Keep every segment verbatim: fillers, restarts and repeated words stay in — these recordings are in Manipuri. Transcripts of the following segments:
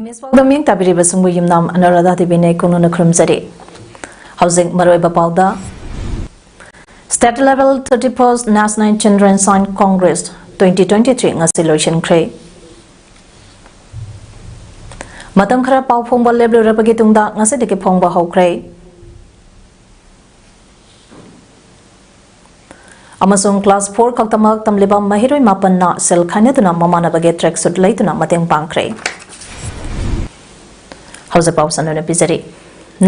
ꯏꯝꯐꯥꯜꯗ ꯃꯤꯡ ꯇꯥꯕꯤꯔꯤꯕꯁꯤꯡꯕꯨ ꯌꯨꯝꯅꯥꯝ ꯑꯅꯨꯔꯥꯙꯥ ꯗꯦꯕꯤꯅ ꯀꯨꯡꯅ ꯈꯨꯔꯨꯝꯖꯔꯤ꯫ ꯍꯧꯖꯤꯛ ꯃꯔꯨꯑꯣꯏꯕ ꯄꯥꯎꯗ, State Level thirty-first National Children Science Congress twenty twenty-three ꯉꯁꯤ ꯂꯣꯏꯁꯤꯟꯈ꯭ꯔꯦ꯫ ꯃꯇꯝ ꯈꯔ ꯄꯥꯎ ꯐꯣꯡꯕ ꯂꯦꯞꯂꯨꯔꯕꯒꯤ ꯇꯨꯡꯗ ꯉꯁꯤꯗꯒꯤ ꯐꯣꯡꯕ ꯍꯧꯈ꯭ꯔꯦ꯫ ꯑꯃꯁꯨꯡ class four ꯈꯛꯇꯃꯛ ꯇꯝꯂꯤꯕ ꯃꯍꯩꯔꯣꯏ ꯃꯥꯄꯟꯅ ꯁꯦꯜ ꯈꯥꯏꯅꯗꯨꯅ ꯃꯃꯥꯟꯅꯕꯒꯤ track suit ꯂꯩꯗꯨꯅ ꯃꯇꯦꯡ ꯄꯥꯡꯈ꯭ꯔꯦ꯫ ꯍꯧꯖꯤꯛ ꯄꯥꯎ ꯁꯟꯗꯣꯛꯅ ꯄꯤꯖꯔꯤ꯫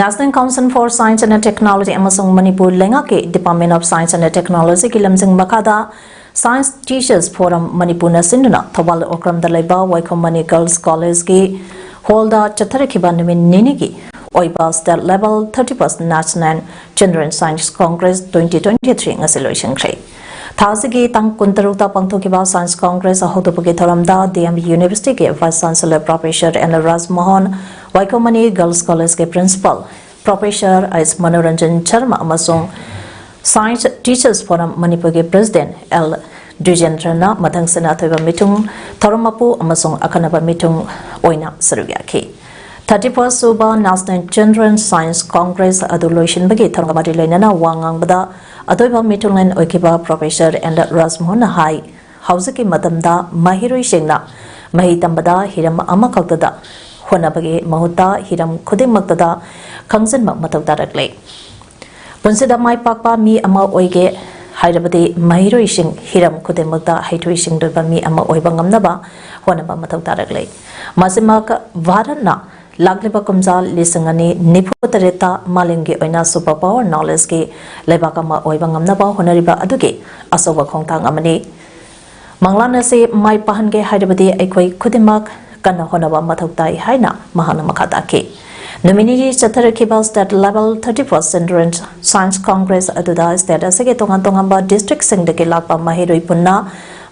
National Council for Science and Technology ꯑꯃꯁꯨꯡ ꯃꯅꯤꯄꯨꯔ ꯂꯩꯉꯥꯛꯀꯤ Department of Science and Technology ꯒꯤ ꯂꯝꯖꯤꯡ ꯃꯈꯥꯗ Science Teachers Forum ꯃꯅꯤꯄꯨꯔꯅ ꯁꯤꯟꯗꯨꯅ ꯊꯧꯕꯥꯜ ꯑꯣꯀ꯭ꯔꯝꯗ ꯂꯩꯕ ꯋꯥꯏꯈꯣꯝ ꯃꯅꯤ Girls College ꯀꯤ hall ꯗ ꯆꯠꯊꯔꯛꯈꯤꯕ ꯅꯨꯃꯤꯠ ꯅꯤꯅꯤꯒꯤ ꯑꯣꯏꯕ State Level thirty-first National Children Science Congress twenty twenty-three ꯉꯁꯤ ꯂꯣꯏꯁꯤꯟꯈ꯭ꯔꯦ꯫ ꯊꯥ ꯑꯁꯤꯒꯤ ꯇꯥꯡ ꯀꯨꯟꯇꯔꯨꯛꯇ ꯄꯥꯡꯊꯣꯛꯈꯤꯕ Science Congress ꯍꯧꯗꯣꯛꯄꯒꯤ ꯊꯧꯔꯝꯗ D M University ꯒꯤ Vice Chancellor Professor N Raj Mohan, ꯋꯥꯏꯈꯣꯝ ꯃꯅꯤ Girls College ꯀꯤ Principal Professor S Manoranjan Sharma ꯑꯃꯁꯨꯡ Science Teachers Forum ꯃꯅꯤꯄꯨꯔꯒꯤ President L ꯗ꯭ꯋꯤꯖꯦꯟꯗ꯭ꯔꯅ ꯃꯊꯪꯁꯤꯠꯅ ꯑꯊꯣꯏꯕ ꯃꯤꯊꯨꯡ ꯊꯧꯔꯝ ꯃꯄꯨ ꯑꯃꯁꯨꯡ ꯑꯈꯟꯅꯕ ꯃꯤꯊꯨꯡ ꯑꯣꯏꯅ ꯁꯔꯨꯛ ꯌꯥꯈꯤ꯫ Thirty-first ꯁꯨꯕ National Children Science Congress ꯑꯗꯨ ꯂꯣꯏꯁꯤꯟꯕꯒꯤ ꯊꯧꯔꯝꯒ ꯃꯔꯤ ꯂꯩꯅꯅ ꯋꯥ ꯉꯥꯡꯕꯗ ꯑꯊꯣꯏꯕ ꯃꯤꯊꯨꯡꯂꯦꯟ ꯑꯣꯏꯈꯤꯕ Professor N ꯔꯥꯖꯃꯣꯍꯟꯅ ꯍꯥꯏ, ꯍꯧꯖꯤꯛꯀꯤ ꯃꯇꯝꯗ ꯃꯍꯩꯔꯣꯏꯁꯤꯡꯅ ꯃꯍꯩ ꯇꯝꯕꯗ ꯍꯤꯔꯝ ꯑꯃꯈꯛꯇꯗ ꯍꯣꯠꯅꯕꯒꯤ ꯃꯍꯨꯠꯇ ꯍꯤꯔꯝ ꯈꯨꯗꯤꯡꯃꯛꯇꯗ ꯈꯪꯖꯤꯟꯕ ꯃꯊꯧ ꯇꯥꯔꯛꯂꯦ꯫ ꯄꯨꯟꯁꯤꯗ ꯃꯥꯏ ꯄꯥꯛꯄ ꯃꯤ ꯑꯃ ꯑꯣꯏꯒꯦ ꯍꯥꯏꯔꯕꯗꯤ ꯃꯍꯩꯔꯣꯏꯁꯤꯡ ꯍꯤꯔꯝ ꯈꯨꯗꯤꯡꯃꯛꯇ ꯍꯩꯊꯣꯏ ꯁꯤꯡꯊꯣꯏꯕ ꯃꯤ ꯑꯃ ꯑꯣꯏꯕ ꯉꯝꯅꯕ ꯍꯣꯠꯅꯕ ꯃꯊꯧ ꯇꯥꯔꯛꯂꯦ꯫ ꯃꯁꯤꯃꯛ ꯚꯥꯔꯠꯅ ꯂꯥꯛꯂꯤꯕ ꯀꯨꯝꯖꯥ ꯂꯤꯁꯤꯡ ꯑꯅꯤ ꯅꯤꯐꯨ ꯇꯔꯦꯠꯇ ꯃꯥꯂꯦꯝꯒꯤ ꯑꯣꯏꯅ super power knowledgeꯀꯤ ꯂꯩꯕꯥꯛ ꯑꯃ ꯑꯣꯏꯕ ꯉꯝꯅꯕ ꯍꯣꯠꯅꯔꯤꯕ ꯑꯗꯨꯒꯤ ꯑꯆꯧꯕ ꯈꯣꯡꯊꯥꯡ ꯑꯃꯅꯤ꯫ ꯃꯪꯂꯥꯟ ꯑꯁꯤ ꯃꯥꯏ ꯄꯥꯛꯍꯟꯒꯦ ꯍꯥꯏꯔꯕꯗꯤ ꯑꯩꯈꯣꯏ ꯈꯨꯗꯤꯡꯃꯛ ꯀꯟꯅ ꯍꯣꯠꯅꯕ ꯃꯊꯧ ꯇꯥꯏ ꯍꯥꯏꯅ ꯃꯍꯥꯛꯅ ꯃꯈꯥ ꯇꯥꯈꯤ꯫ ꯅꯨꯃꯤꯠ ꯅꯤꯅꯤ ꯆꯠꯊꯔꯛꯈꯤꯕ State Level Thirty First Children Science Congress ꯑꯗꯨꯗ state ꯑꯁꯤꯒꯤ ꯇꯣꯉꯥꯟ ꯇꯣꯉꯥꯟꯕ districtꯁꯤꯡꯗꯒꯤ ꯂꯥꯛꯄ ꯃꯍꯩꯔꯣꯏ ꯄꯨꯟꯅ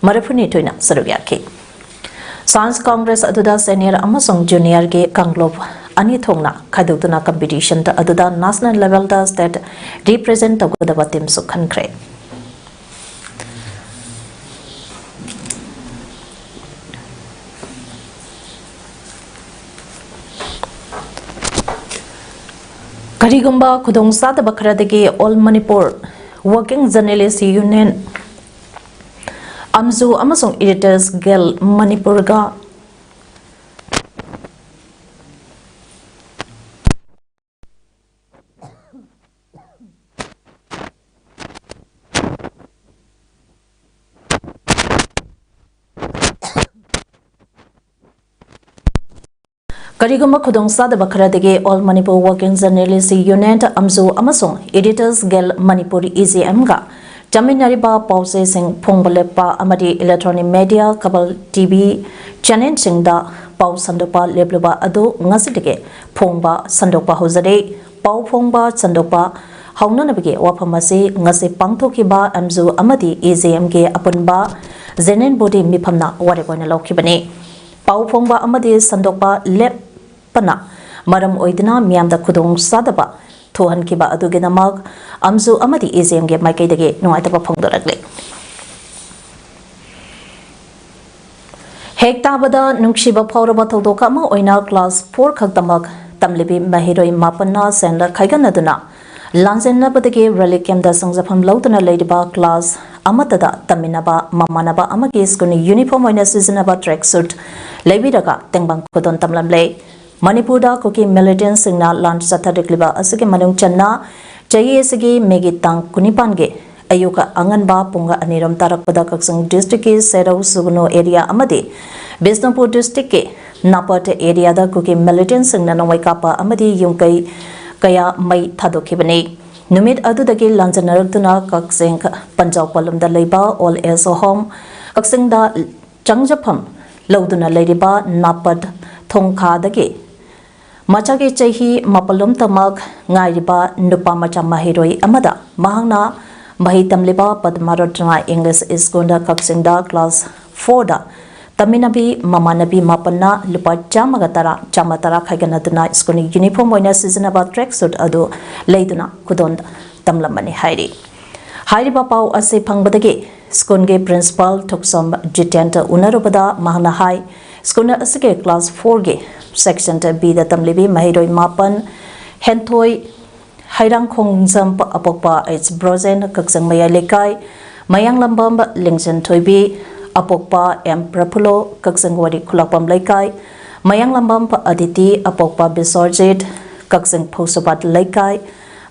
ꯃꯔꯤꯐꯨꯅꯤꯊꯣꯏꯅ ꯁꯔꯨꯛ ꯌꯥꯈꯤ꯫ Science Congress ꯑꯗꯨꯗ senior ꯑꯃꯁꯨꯡ juniorꯒꯤ ꯀꯥꯡꯂꯨꯞ ꯑꯅꯤ ꯊꯣꯛꯅ ꯈꯥꯏꯗꯣꯛꯇꯨꯅ competition ꯑꯗꯨꯗ national levelꯗ state represent ꯇꯧꯒꯗꯕ teamꯁꯨ ꯈꯟꯈ꯭ꯔꯦ꯫ ꯀꯔꯤꯒꯨꯝꯕ ꯈꯨꯗꯣꯡꯆꯥꯗꯕ ꯈꯔꯗꯒꯤ All Manipur Working Journalist Union, AMJU, ꯑꯃꯁꯨꯡ Editors Guild ꯃꯅꯤꯄꯨꯔꯒ ꯀꯔꯤꯒꯨꯝꯕ ꯈꯨꯗꯣꯡꯆꯥꯗꯕ ꯈꯔꯗꯒꯤ All Manipur Working Journalist Union, AMJU, ꯑꯃꯁꯨꯡ Editors Guild ꯃꯅꯤꯄꯨꯔ, EJMꯒ ꯆꯠꯃꯤꯟꯅꯔꯤꯕ ꯄꯥꯎꯆꯦꯁꯤꯡ ꯐꯣꯡꯕ ꯂꯦꯞꯄ ꯑꯃꯗꯤ electronic media, cable T V channelꯁꯤꯡꯗ ꯄꯥꯎ ꯁꯟꯗꯣꯛꯄ ꯂꯦꯞꯂꯨꯕ ꯑꯗꯨ ꯉꯁꯤꯗꯒꯤ ꯐꯣꯡꯕ ꯁꯟꯗꯣꯛꯄ ꯍꯧꯖꯔꯦ꯫ ꯄꯥꯎ ꯐꯣꯡꯕ ꯁꯟꯗꯣꯛꯄ ꯍꯧꯅꯅꯕꯒꯤ ꯋꯥꯐꯝ ꯑꯁꯤ ꯉꯁꯤ ꯄꯥꯡꯊꯣꯛꯈꯤꯕ AMJU ꯑꯃꯗꯤ EJMꯒꯤ ꯑꯄꯨꯟꯕ General Body ꯃꯤꯐꯝꯅ ꯋꯥꯔꯦꯞ ꯑꯣꯏꯅ ꯂꯧꯈꯤꯕꯅꯤ꯫ ꯄꯥꯎ ꯐꯣꯡꯕ ꯑꯃꯗꯤ ꯁꯟꯗꯣꯛꯄ ꯂꯦꯞꯄꯅ ꯃꯔꯝ ꯑꯣꯏꯗꯨꯅ ꯃꯤꯌꯥꯝꯗ ꯈꯨꯗꯣꯡꯆꯥꯗꯕ ꯊꯣꯛꯍꯟꯈꯤꯕ ꯑꯗꯨꯒꯤꯗꯃꯛ AMJU ꯑꯃꯗꯤ EJMꯒꯤ ꯃꯥꯏꯀꯩꯗꯒꯤ ꯅꯨꯡꯉꯥꯏꯇꯕ ꯐꯣꯡꯗꯣꯔꯛꯂꯤ꯫ ꯍꯦꯛ ꯇꯥꯕꯗ ꯅꯨꯡꯁꯤꯕ ꯐꯥꯎꯔꯕ ꯊꯧꯗꯣꯛ ꯑꯃ ꯑꯣꯏꯅ class four ꯈꯛꯇꯃꯛ ꯇꯝꯂꯤꯕꯤ ꯃꯍꯩꯔꯣꯏ ꯃꯥꯄꯟꯅ ꯁꯦꯟꯗ ꯈꯥꯏꯒꯠꯅꯗꯨꯅ ꯂꯥꯟꯖꯦꯟꯅꯕꯗꯒꯤ relief campꯇ ꯆꯪꯖꯐꯝ ꯂꯧꯗꯨꯅ ꯂꯩꯔꯤꯕ class ꯑꯃꯠꯇꯗ ꯇꯝꯃꯤꯟꯅꯕ ꯃꯃꯥꯟꯅꯕ ꯑꯃꯒꯤ school uniform ꯑꯣꯏꯅ ꯁꯤꯖꯤꯟꯅꯕ track suit ꯂꯩꯕꯤꯔꯒ ꯇꯦꯡꯕꯥꯡ ꯈꯨꯗꯣꯟ ꯇꯝꯂꯝꯂꯦ꯫ ꯃꯅꯤꯄꯨꯔꯗ ꯀꯨꯀꯤ militantꯁꯤꯡꯅ ꯂꯥꯟ ꯆꯠꯊꯔꯛꯂꯤꯕ ꯑꯁꯤꯒꯤ ꯃꯅꯨꯡ ꯆꯟꯅ ꯆꯍꯤ ꯑꯁꯤꯒꯤ ꯃꯦꯒꯤ ꯇꯥꯡ ꯀꯨꯟꯅꯤꯄꯥꯟꯒꯤ ꯑꯌꯨꯛ ꯑꯉꯟꯕ ꯄꯨꯡ ꯑꯅꯤꯔꯣꯝ ꯇꯥꯔꯛꯄꯗ ꯀꯛꯆꯤꯡ districtꯀꯤ ꯁꯦꯔꯧ ꯁꯨꯒꯅꯨ area ꯑꯃꯗꯤ ꯕꯤꯁꯅꯨꯄꯨꯔ districtꯀꯤ ꯅꯥꯄꯠ ꯑꯦꯔꯤꯌꯥꯗ ꯀꯨꯀꯤ ꯃꯤꯂꯤꯇꯦꯟꯁꯤꯡꯅ ꯅꯣꯡꯃꯩ ꯀꯥꯞꯄ ꯑꯃꯗꯤ ꯌꯨꯝ ꯀꯩ ꯀꯌꯥ ꯃꯩ ꯊꯥꯗꯣꯛꯈꯤꯕꯅꯤ꯫ ꯅꯨꯃꯤꯠ ꯑꯗꯨꯗꯒꯤ ꯂꯥꯟꯖꯦꯟꯅꯔꯛꯇꯨꯅ ꯀꯛꯆꯤꯡ ꯄꯟꯖꯥꯎ ꯄꯂꯨꯝꯗ ꯂꯩꯕ ꯑꯣꯜ ꯑꯦꯖ ꯍꯣꯝ ꯀꯛꯆꯤꯡꯗ ꯆꯪꯖꯐꯝ ꯂꯧꯗꯨꯅ ꯂꯩꯔꯤꯕ ꯅꯥꯄꯠ ꯊꯣꯡꯈꯥꯗꯒꯤ ꯃꯆꯥꯒꯤ ꯆꯍꯤ ꯃꯥꯄꯜꯂꯣꯝꯇꯃꯛ ꯉꯥꯏꯔꯤꯕ ꯅꯨꯄꯥ ꯃꯆꯥ ꯃꯍꯩꯔꯣꯏ ꯑꯃꯗ ꯃꯍꯥꯛꯅ ꯃꯍꯩ ꯇꯝꯂꯤꯕ ꯄꯗꯃꯔꯠꯅ ꯏꯪꯂꯤꯁ ꯁ꯭ꯀꯨꯜꯗ ꯀꯛꯆꯤꯡꯗ ꯀ꯭ꯂꯥꯁ ꯐꯣꯔꯗ ꯇꯝꯃꯤꯟꯅꯕꯤ ꯃꯃꯥꯟꯅꯕꯤ ꯃꯥꯄꯟꯅ ꯂꯨꯄꯥ ꯆꯥꯝꯃꯒ ꯇꯔꯥ, ꯆꯥꯝꯃ ꯇꯔꯥ ꯈꯥꯏꯒꯠꯅꯗꯨꯅ ꯁ꯭ꯀꯨꯜꯒꯤ ꯌꯨꯅꯤꯐꯣꯔꯝ ꯑꯣꯏꯅ ꯁꯤꯖꯤꯟꯅꯕ ꯇ꯭ꯔꯦꯛ ꯁꯨꯠ ꯑꯗꯨ ꯂꯩꯗꯨꯅ ꯈꯨꯗꯣꯜ ꯇꯝꯂꯝꯕꯅꯤ ꯍꯥꯏꯔꯤ꯫ ꯍꯥꯏꯔꯤꯕ ꯄꯥꯎ ꯑꯁꯤ ꯐꯪꯕꯗꯒꯤ ꯁ꯭ꯀꯨꯜꯒꯤ ꯄ꯭ꯔꯤꯟꯁꯤꯄꯥꯜ ꯊꯣꯛꯆꯣꯝ ꯖꯤꯇꯦꯟꯗ ꯎꯅꯔꯨꯕꯗ ꯃꯍꯥꯛꯅ ꯍꯥꯏ, ꯁ꯭ꯀꯨꯜ ꯑꯁꯤꯒꯤ ꯀ꯭ꯂꯥꯁ ꯐꯣꯔꯒꯤ ꯁꯦꯛꯁꯟ ꯕꯤꯗ ꯇꯝꯂꯤꯕꯤ ꯃꯍꯩꯔꯣꯏ ꯃꯥꯄꯟ, ꯍꯦꯟꯊꯣꯏ ꯍꯩꯔꯥꯡꯈꯣꯡꯖꯝ ꯑꯄꯣꯛꯄ ꯑꯩꯆ ꯕ꯭ꯔꯣꯖꯦꯟ ꯀꯛꯆꯤꯡ ꯃꯌꯥꯏ ꯂꯩꯀꯥꯏ, ꯃꯌꯥꯡꯂꯝꯕꯝ ꯂꯤꯡꯖꯦꯟ ꯊꯣꯏꯕꯤ ꯑꯄꯣꯛꯄ ꯑꯦꯝ ꯄ꯭ꯔꯐꯨꯜꯂꯣ ꯀꯛꯆꯤꯡ ꯋꯥꯔꯤ ꯈꯨꯂꯥꯛꯄꯝ ꯂꯩꯀꯥꯏ, ꯃꯌꯥꯡꯂꯝꯕꯝ ꯑꯗꯤꯇꯤ ꯑꯄꯣꯛꯄ ꯕꯤꯁ꯭ꯋꯖꯤꯠ ꯀꯛꯆꯤꯡ ꯐꯧꯁꯨꯕꯥꯠ ꯂꯩꯀꯥꯏ,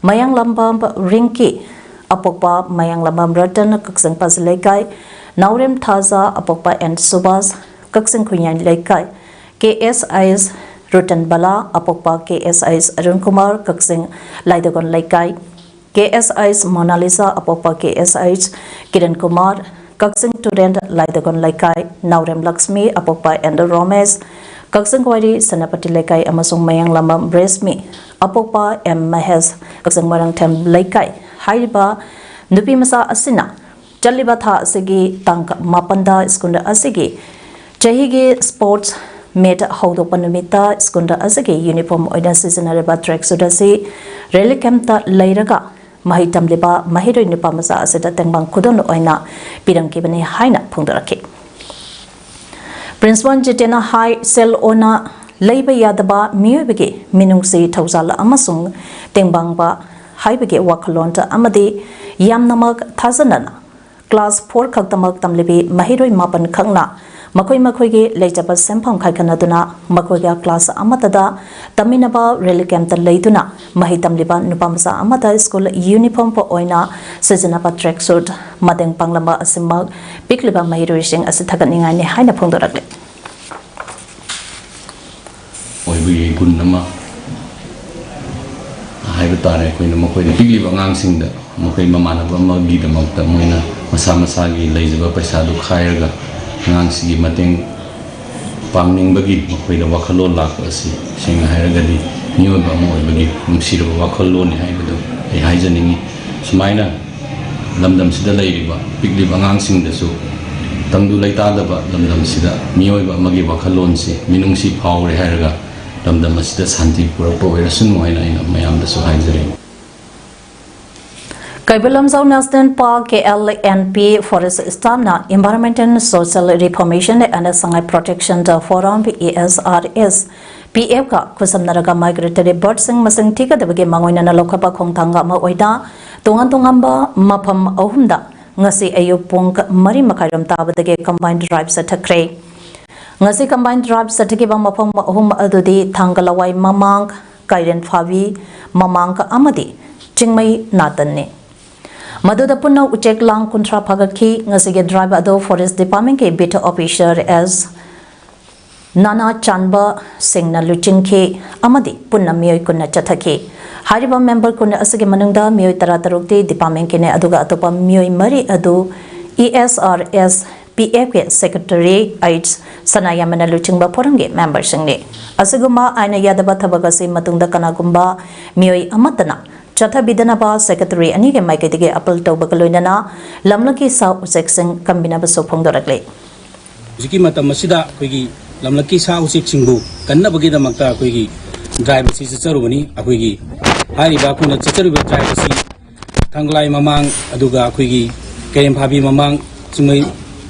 ꯃꯌꯥꯡꯂꯝꯕꯝ ꯔꯤꯡꯀꯤ ꯑꯄꯣꯛꯄ ꯃꯌꯥꯡꯂꯝꯕꯝ ꯔꯇꯟ ꯀꯛꯆꯤꯡ ꯄꯥꯖꯤ ꯂꯩꯀꯥꯏ, ꯅꯥꯎꯔꯦꯝ ꯊꯥꯖ ꯑꯄꯣꯛꯄ ꯑꯦꯟ ꯁꯨꯕꯥꯁ ꯀꯛꯆꯤꯡ ꯈꯨꯟꯌꯥꯏ ꯂꯩꯀꯥꯏ, ꯀꯦ ꯑꯦꯁ ꯑꯩꯆ ꯔꯇꯟ ꯕꯂꯥ ꯑꯄꯣꯛꯄ ꯀꯦ ꯑꯦꯁ ꯑꯩꯆ ꯑꯔꯨꯟ ꯀꯨꯃꯥꯔ ꯀꯛꯆꯤꯡ ꯂꯥꯏꯗꯒꯣꯟ ꯂꯩꯀꯥꯏ, ꯀꯦ ꯑꯦꯁ ꯑꯩꯆ ꯃꯣꯅꯥꯂꯤꯁꯥ ꯑꯄꯣꯛꯄ ꯀꯦ ꯑꯦꯁ ꯑꯩꯆ ꯀꯤꯔꯟ ꯀꯨꯃꯥꯔ ꯀꯛꯆꯤꯡ ꯇꯨꯔꯦꯟ ꯂꯥꯏꯗꯒꯣꯟ ꯂꯩꯀꯥꯏ, ꯅꯥꯎꯔꯦꯝ ꯂꯛꯁꯃꯤ ꯑꯄꯣꯛꯄ ꯑꯦꯟ ꯔꯣꯃꯦꯁ ꯀꯛꯆꯤꯡ ꯋꯥꯏꯔꯤ ꯁꯦꯅꯥꯄꯇꯤ ꯂꯩꯀꯥꯏ ꯑꯃꯁꯨꯡ ꯃꯌꯥꯡꯂꯝꯕꯝ ꯔꯦꯁꯃꯤ ꯑꯄꯣꯛꯄ ꯑꯦꯝ ꯃꯍꯦꯁ ꯀꯛꯆꯤꯡ ꯃꯣꯏꯔꯥꯡꯊꯦꯝ ꯂꯩꯀꯥꯏ꯫ ꯍꯥꯏꯔꯤꯕ ꯅꯨꯄꯤ ꯃꯆꯥ ꯑꯁꯤꯅ ꯆꯠꯂꯤꯕ ꯊꯥ ꯑꯁꯤꯒꯤ ꯇꯥꯡ ꯃꯥꯄꯟꯗ ꯁ꯭ꯀꯨꯜ ꯑꯁꯤꯒꯤ ꯆꯍꯤꯒꯤ ꯁ꯭ꯄꯣꯔꯠꯁ ꯃꯤꯠ ꯍꯧꯗꯣꯛꯄ ꯅꯨꯃꯤꯠꯇ ꯁ꯭ꯀꯨꯜ ꯑꯁꯤꯒꯤ ꯌꯨꯅꯤꯐꯣꯔꯝ ꯑꯣꯏꯅ ꯁꯤꯖꯤꯟꯅꯔꯤꯕ ꯇ꯭ꯔꯦꯛ ꯁꯨꯠ ꯑꯁꯤ ꯔꯦꯂꯤꯛ ꯀꯦꯝꯞꯇ ꯂꯩꯔꯒ ꯃꯍꯩ ꯇꯝꯂꯤꯕ ꯃꯍꯩꯔꯣꯏ ꯅꯨꯄꯥ ꯃꯆꯥ ꯑꯁꯤꯗ ꯇꯦꯡꯕꯥꯡ ꯈꯨꯗꯣꯜ ꯑꯣꯏꯅ ꯄꯤꯔꯝꯈꯤꯕꯅꯤ ꯍꯥꯏꯅ ꯐꯣꯡꯗꯣꯔꯛꯈꯤ꯫ ꯄ꯭ꯔꯤꯟꯁꯤꯄꯥꯜ ꯖꯤꯇꯦꯟꯅ ꯍꯥꯏ, ꯁꯦꯜ ꯑꯣꯟꯅ ꯂꯩꯕ ꯌꯥꯗꯕ ꯃꯤꯑꯣꯏꯕꯒꯤ ꯃꯤꯅꯨꯡꯁꯤ, ꯊꯧꯖꯥꯜ ꯑꯃꯁꯨꯡ ꯇꯦꯡꯕꯥꯡꯕ ꯍꯥꯏꯕꯒꯤ ꯋꯥꯈꯜꯂꯣꯟ ꯑꯃꯗꯤ ꯌꯥꯝꯅꯃꯛ ꯊꯥꯖꯅꯅ ꯀ꯭ꯂꯥꯁ ꯐꯣꯔ ꯈꯛꯇꯃꯛ ꯇꯝꯂꯤꯕꯤ ꯃꯍꯩꯔꯣꯏ ꯃꯥꯄꯟ ꯈꯛꯅ ꯃꯈꯣꯏ ꯃꯈꯣꯏꯒꯤ ꯂꯩꯖꯕ ꯁꯦꯟꯐꯝ ꯈꯥꯏꯒꯠꯅꯗꯨꯅ ꯃꯈꯣꯏꯒ ꯀ꯭ꯂꯥꯁ ꯑꯃꯠꯇꯗ ꯇꯝꯃꯤꯟꯅꯕ ꯔꯦꯂꯤꯛ ꯀꯦꯝꯞꯇ ꯂꯩꯗꯨꯅ ꯃꯍꯩ ꯇꯝꯂꯤꯕ ꯅꯨꯄꯥ ꯃꯆꯥ ꯑꯃꯗ ꯁ꯭ꯀꯨꯜ ꯌꯨꯅꯤꯐꯣꯔꯝ ꯑꯣꯏꯅ ꯁꯤꯖꯤꯟꯅꯕ ꯇ꯭ꯔꯦꯛ ꯁꯨꯠ ꯃꯇꯦꯡ ꯄꯥꯡꯂꯝꯕ ꯑꯁꯤꯃꯛ ꯄꯤꯛꯂꯤꯕ ꯃꯍꯩꯔꯣꯏꯁꯤꯡ ꯑꯁꯤ ꯊꯥꯒꯠꯅꯤꯡꯉꯥꯏꯅꯤ ꯍꯥꯏꯅ ꯐꯣꯡꯗꯣꯔꯛꯂꯤ꯫ ꯑꯩꯈꯣꯏꯒꯤ ꯒꯨꯟ ꯑꯃ ꯍꯥꯏꯕ ꯇꯥꯔꯦ, ꯑꯩꯈꯣꯏꯅ ꯃꯈꯣꯏꯗ, ꯄꯤꯛꯂꯤꯕ ꯑꯉꯥꯡꯁꯤꯡꯗ ꯃꯈꯣꯏ ꯃꯃꯥꯟꯅꯕ ꯑꯃꯒꯤꯗꯃꯛꯇ ꯃꯣꯏꯅ ꯃꯁꯥ ꯃꯁꯥꯒꯤ ꯂꯩꯖꯕ ꯄꯩꯁꯥꯗꯨ ꯈꯥꯏꯔꯒ ꯑꯉꯥꯡꯁꯤꯒꯤ ꯃꯇꯦꯡ ꯄꯥꯡꯅꯤꯡꯕꯒꯤ ꯃꯈꯣꯏꯗ ꯋꯥꯈꯜꯂꯣꯟ ꯂꯥꯛꯄ ꯑꯁꯤ, ꯁꯦꯡꯅ ꯍꯥꯏꯔꯒꯗꯤ, ꯃꯤꯑꯣꯏꯕ ꯑꯃ ꯑꯣꯏꯕꯒꯤ ꯅꯨꯡꯁꯤꯔꯕ ꯋꯥꯈꯜꯂꯣꯟꯅꯤ ꯍꯥꯏꯕꯗꯨ ꯑꯩ ꯍꯥꯏꯖꯅꯤꯡꯏ꯫ ꯁꯨꯃꯥꯏꯅ ꯂꯝꯗꯝꯁꯤꯗ ꯂꯩꯔꯤꯕ ꯄꯤꯛꯂꯤꯕ ꯑꯉꯥꯡꯁꯤꯡꯗꯁꯨ ꯇꯪꯗꯨ ꯂꯩꯇꯥꯗꯕ ꯂꯝꯗꯝꯁꯤꯗ ꯃꯤꯑꯣꯏꯕ ꯑꯃꯒꯤ ꯋꯥꯈꯜꯂꯣꯟꯁꯤ, ꯃꯤꯅꯨꯡꯁꯤ ꯐꯥꯎꯔꯦ ꯍꯥꯏꯔꯒ ꯂꯝꯗꯝ ꯑꯁꯤꯗ ꯁꯥꯟꯇꯤ ꯄꯨꯔꯛꯄ ꯑꯣꯏꯔꯁꯅꯨ ꯍꯥꯏꯅ ꯑꯩꯅ ꯃꯌꯥꯝꯗꯁꯨ ꯍꯥꯏꯖꯔꯤ꯫ Keibul Lamjao National Park, K L N P Forest Staff ꯅ Environmental Social Reformation and Sangai Protection Forum, E S R S P F ꯀ ꯈꯨꯠꯁꯝꯅꯔꯒ migratory bird ꯁꯤꯡ ꯃꯁꯤꯡ ꯊꯤꯒꯗꯕꯒꯤ ꯃꯥꯡꯑꯣꯏꯅꯅ ꯂꯧꯈꯠꯄ ꯈꯣꯡꯊꯥꯡ ꯑꯃ ꯑꯣꯏꯅ ꯇꯣꯉꯥꯟ ꯇꯣꯉꯥꯟꯕ ꯃꯐꯝ ꯑꯍꯨꯝꯗ ꯉꯁꯤ ꯑꯌꯨꯛ ꯄꯨꯡ ꯃꯔꯤ ꯃꯈꯥꯏꯔꯣꯝ ꯇꯥꯕꯗꯒꯤ combined drive ꯆꯠꯊꯈ꯭ꯔꯦ꯫ ꯉꯁꯤ combined drive ꯆꯠꯊꯈꯤꯕ ꯃꯐꯝ ꯑꯍꯨꯝ ꯑꯗꯨꯗꯤ ꯊꯥꯡꯒ ꯂꯋꯥꯏ ꯃꯃꯥꯡ, ꯀꯩꯔꯦꯟ ꯐꯥꯕꯤ ꯃꯃꯥꯡ ꯑꯃꯗꯤ ꯆꯤꯡꯃꯩ ꯅꯥꯇꯟꯅꯤ꯫ ꯃꯗꯨꯗ ꯄꯨꯟꯅ ꯎꯆꯦꯛ ꯂꯥꯡ ꯀꯨꯟꯊ꯭ꯔꯥ ꯐꯥꯒꯠꯈꯤ꯫ ꯉꯁꯤꯒꯤ drive ꯑꯗꯨ Forest Department ꯀꯤ Beat Officer S ꯅꯥꯅꯥ ꯆꯥꯟꯕ ꯁꯤꯡꯅ ꯂꯨꯆꯤꯡꯈꯤ ꯑꯃꯗꯤ ꯄꯨꯟꯅ ꯃꯤꯑꯣꯏ ꯀꯨꯟꯅ ꯆꯠꯊꯈꯤ꯫ ꯍꯥꯏꯔꯤꯕ member ꯀꯨꯟ ꯑꯁꯤꯒꯤ ꯃꯅꯨꯡꯗ ꯃꯤꯑꯣꯏ ꯇꯔꯥꯇꯔꯨꯛꯇꯤ department ꯀꯤꯅꯤ, ꯑꯗꯨꯒ ꯑꯇꯣꯞꯄ ꯃꯤꯑꯣꯏ ꯃꯔꯤ ꯑꯗꯨ E S R S P F ꯀꯤ Secretary H ꯁꯅꯥꯌꯥꯝꯕꯅ ꯂꯨꯆꯤꯡꯕ forum ꯒꯤ member ꯁꯤꯡꯅꯤ꯫ ꯑꯁꯤꯒꯨꯝꯕ ꯑꯥꯏꯟꯅ ꯌꯥꯗꯕ ꯊꯕꯛ ꯑꯁꯤ ꯃꯇꯨꯡꯗ ꯀꯅꯥꯒꯨꯝꯕ ꯃꯤꯑꯣꯏ ꯑꯃꯠꯇꯅ ꯆꯠꯊꯕꯤꯗꯅꯕ Secretary ꯑꯅꯤꯒꯤ ꯃꯥꯏꯀꯩꯗꯒꯤ appeal ꯇꯧꯕꯒ ꯂꯣꯏꯅꯅ ꯂꯝꯂꯛꯀꯤ ꯁꯥ ꯎꯆꯦꯛꯁꯤꯡ ꯀꯟꯕꯤꯅꯕꯁꯨ ꯐꯣꯡꯗꯣꯔꯛꯂꯤ꯫ ꯍꯧꯖꯤꯛꯀꯤ ꯃꯇꯝ ꯑꯁꯤꯗ ꯑꯩꯈꯣꯏꯒꯤ ꯂꯝꯂꯛꯀꯤ ꯁꯥ ꯎꯆꯦꯛꯁꯤꯡꯕꯨ ꯀꯟꯅꯕꯒꯤꯗꯃꯛꯇ ꯑꯩꯈꯣꯏꯒꯤ drive ꯑꯁꯤ ꯆꯠꯆꯔꯨꯕꯅꯤ꯫ ꯑꯩꯈꯣꯏꯒꯤ ꯍꯥꯏꯔꯤꯕ ꯑꯩꯈꯣꯏꯅ ꯆꯠꯆꯔꯤꯕ drive ꯑꯁꯤ ꯊꯥꯡꯒ ꯂꯋꯥꯏ ꯃꯃꯥꯡ, ꯑꯗꯨꯒ ꯑꯩꯈꯣꯏꯒꯤ ꯀꯩꯔꯦꯝ ꯐꯥꯕꯤ ꯃꯃꯥꯡ, ꯆꯤꯡꯃꯩ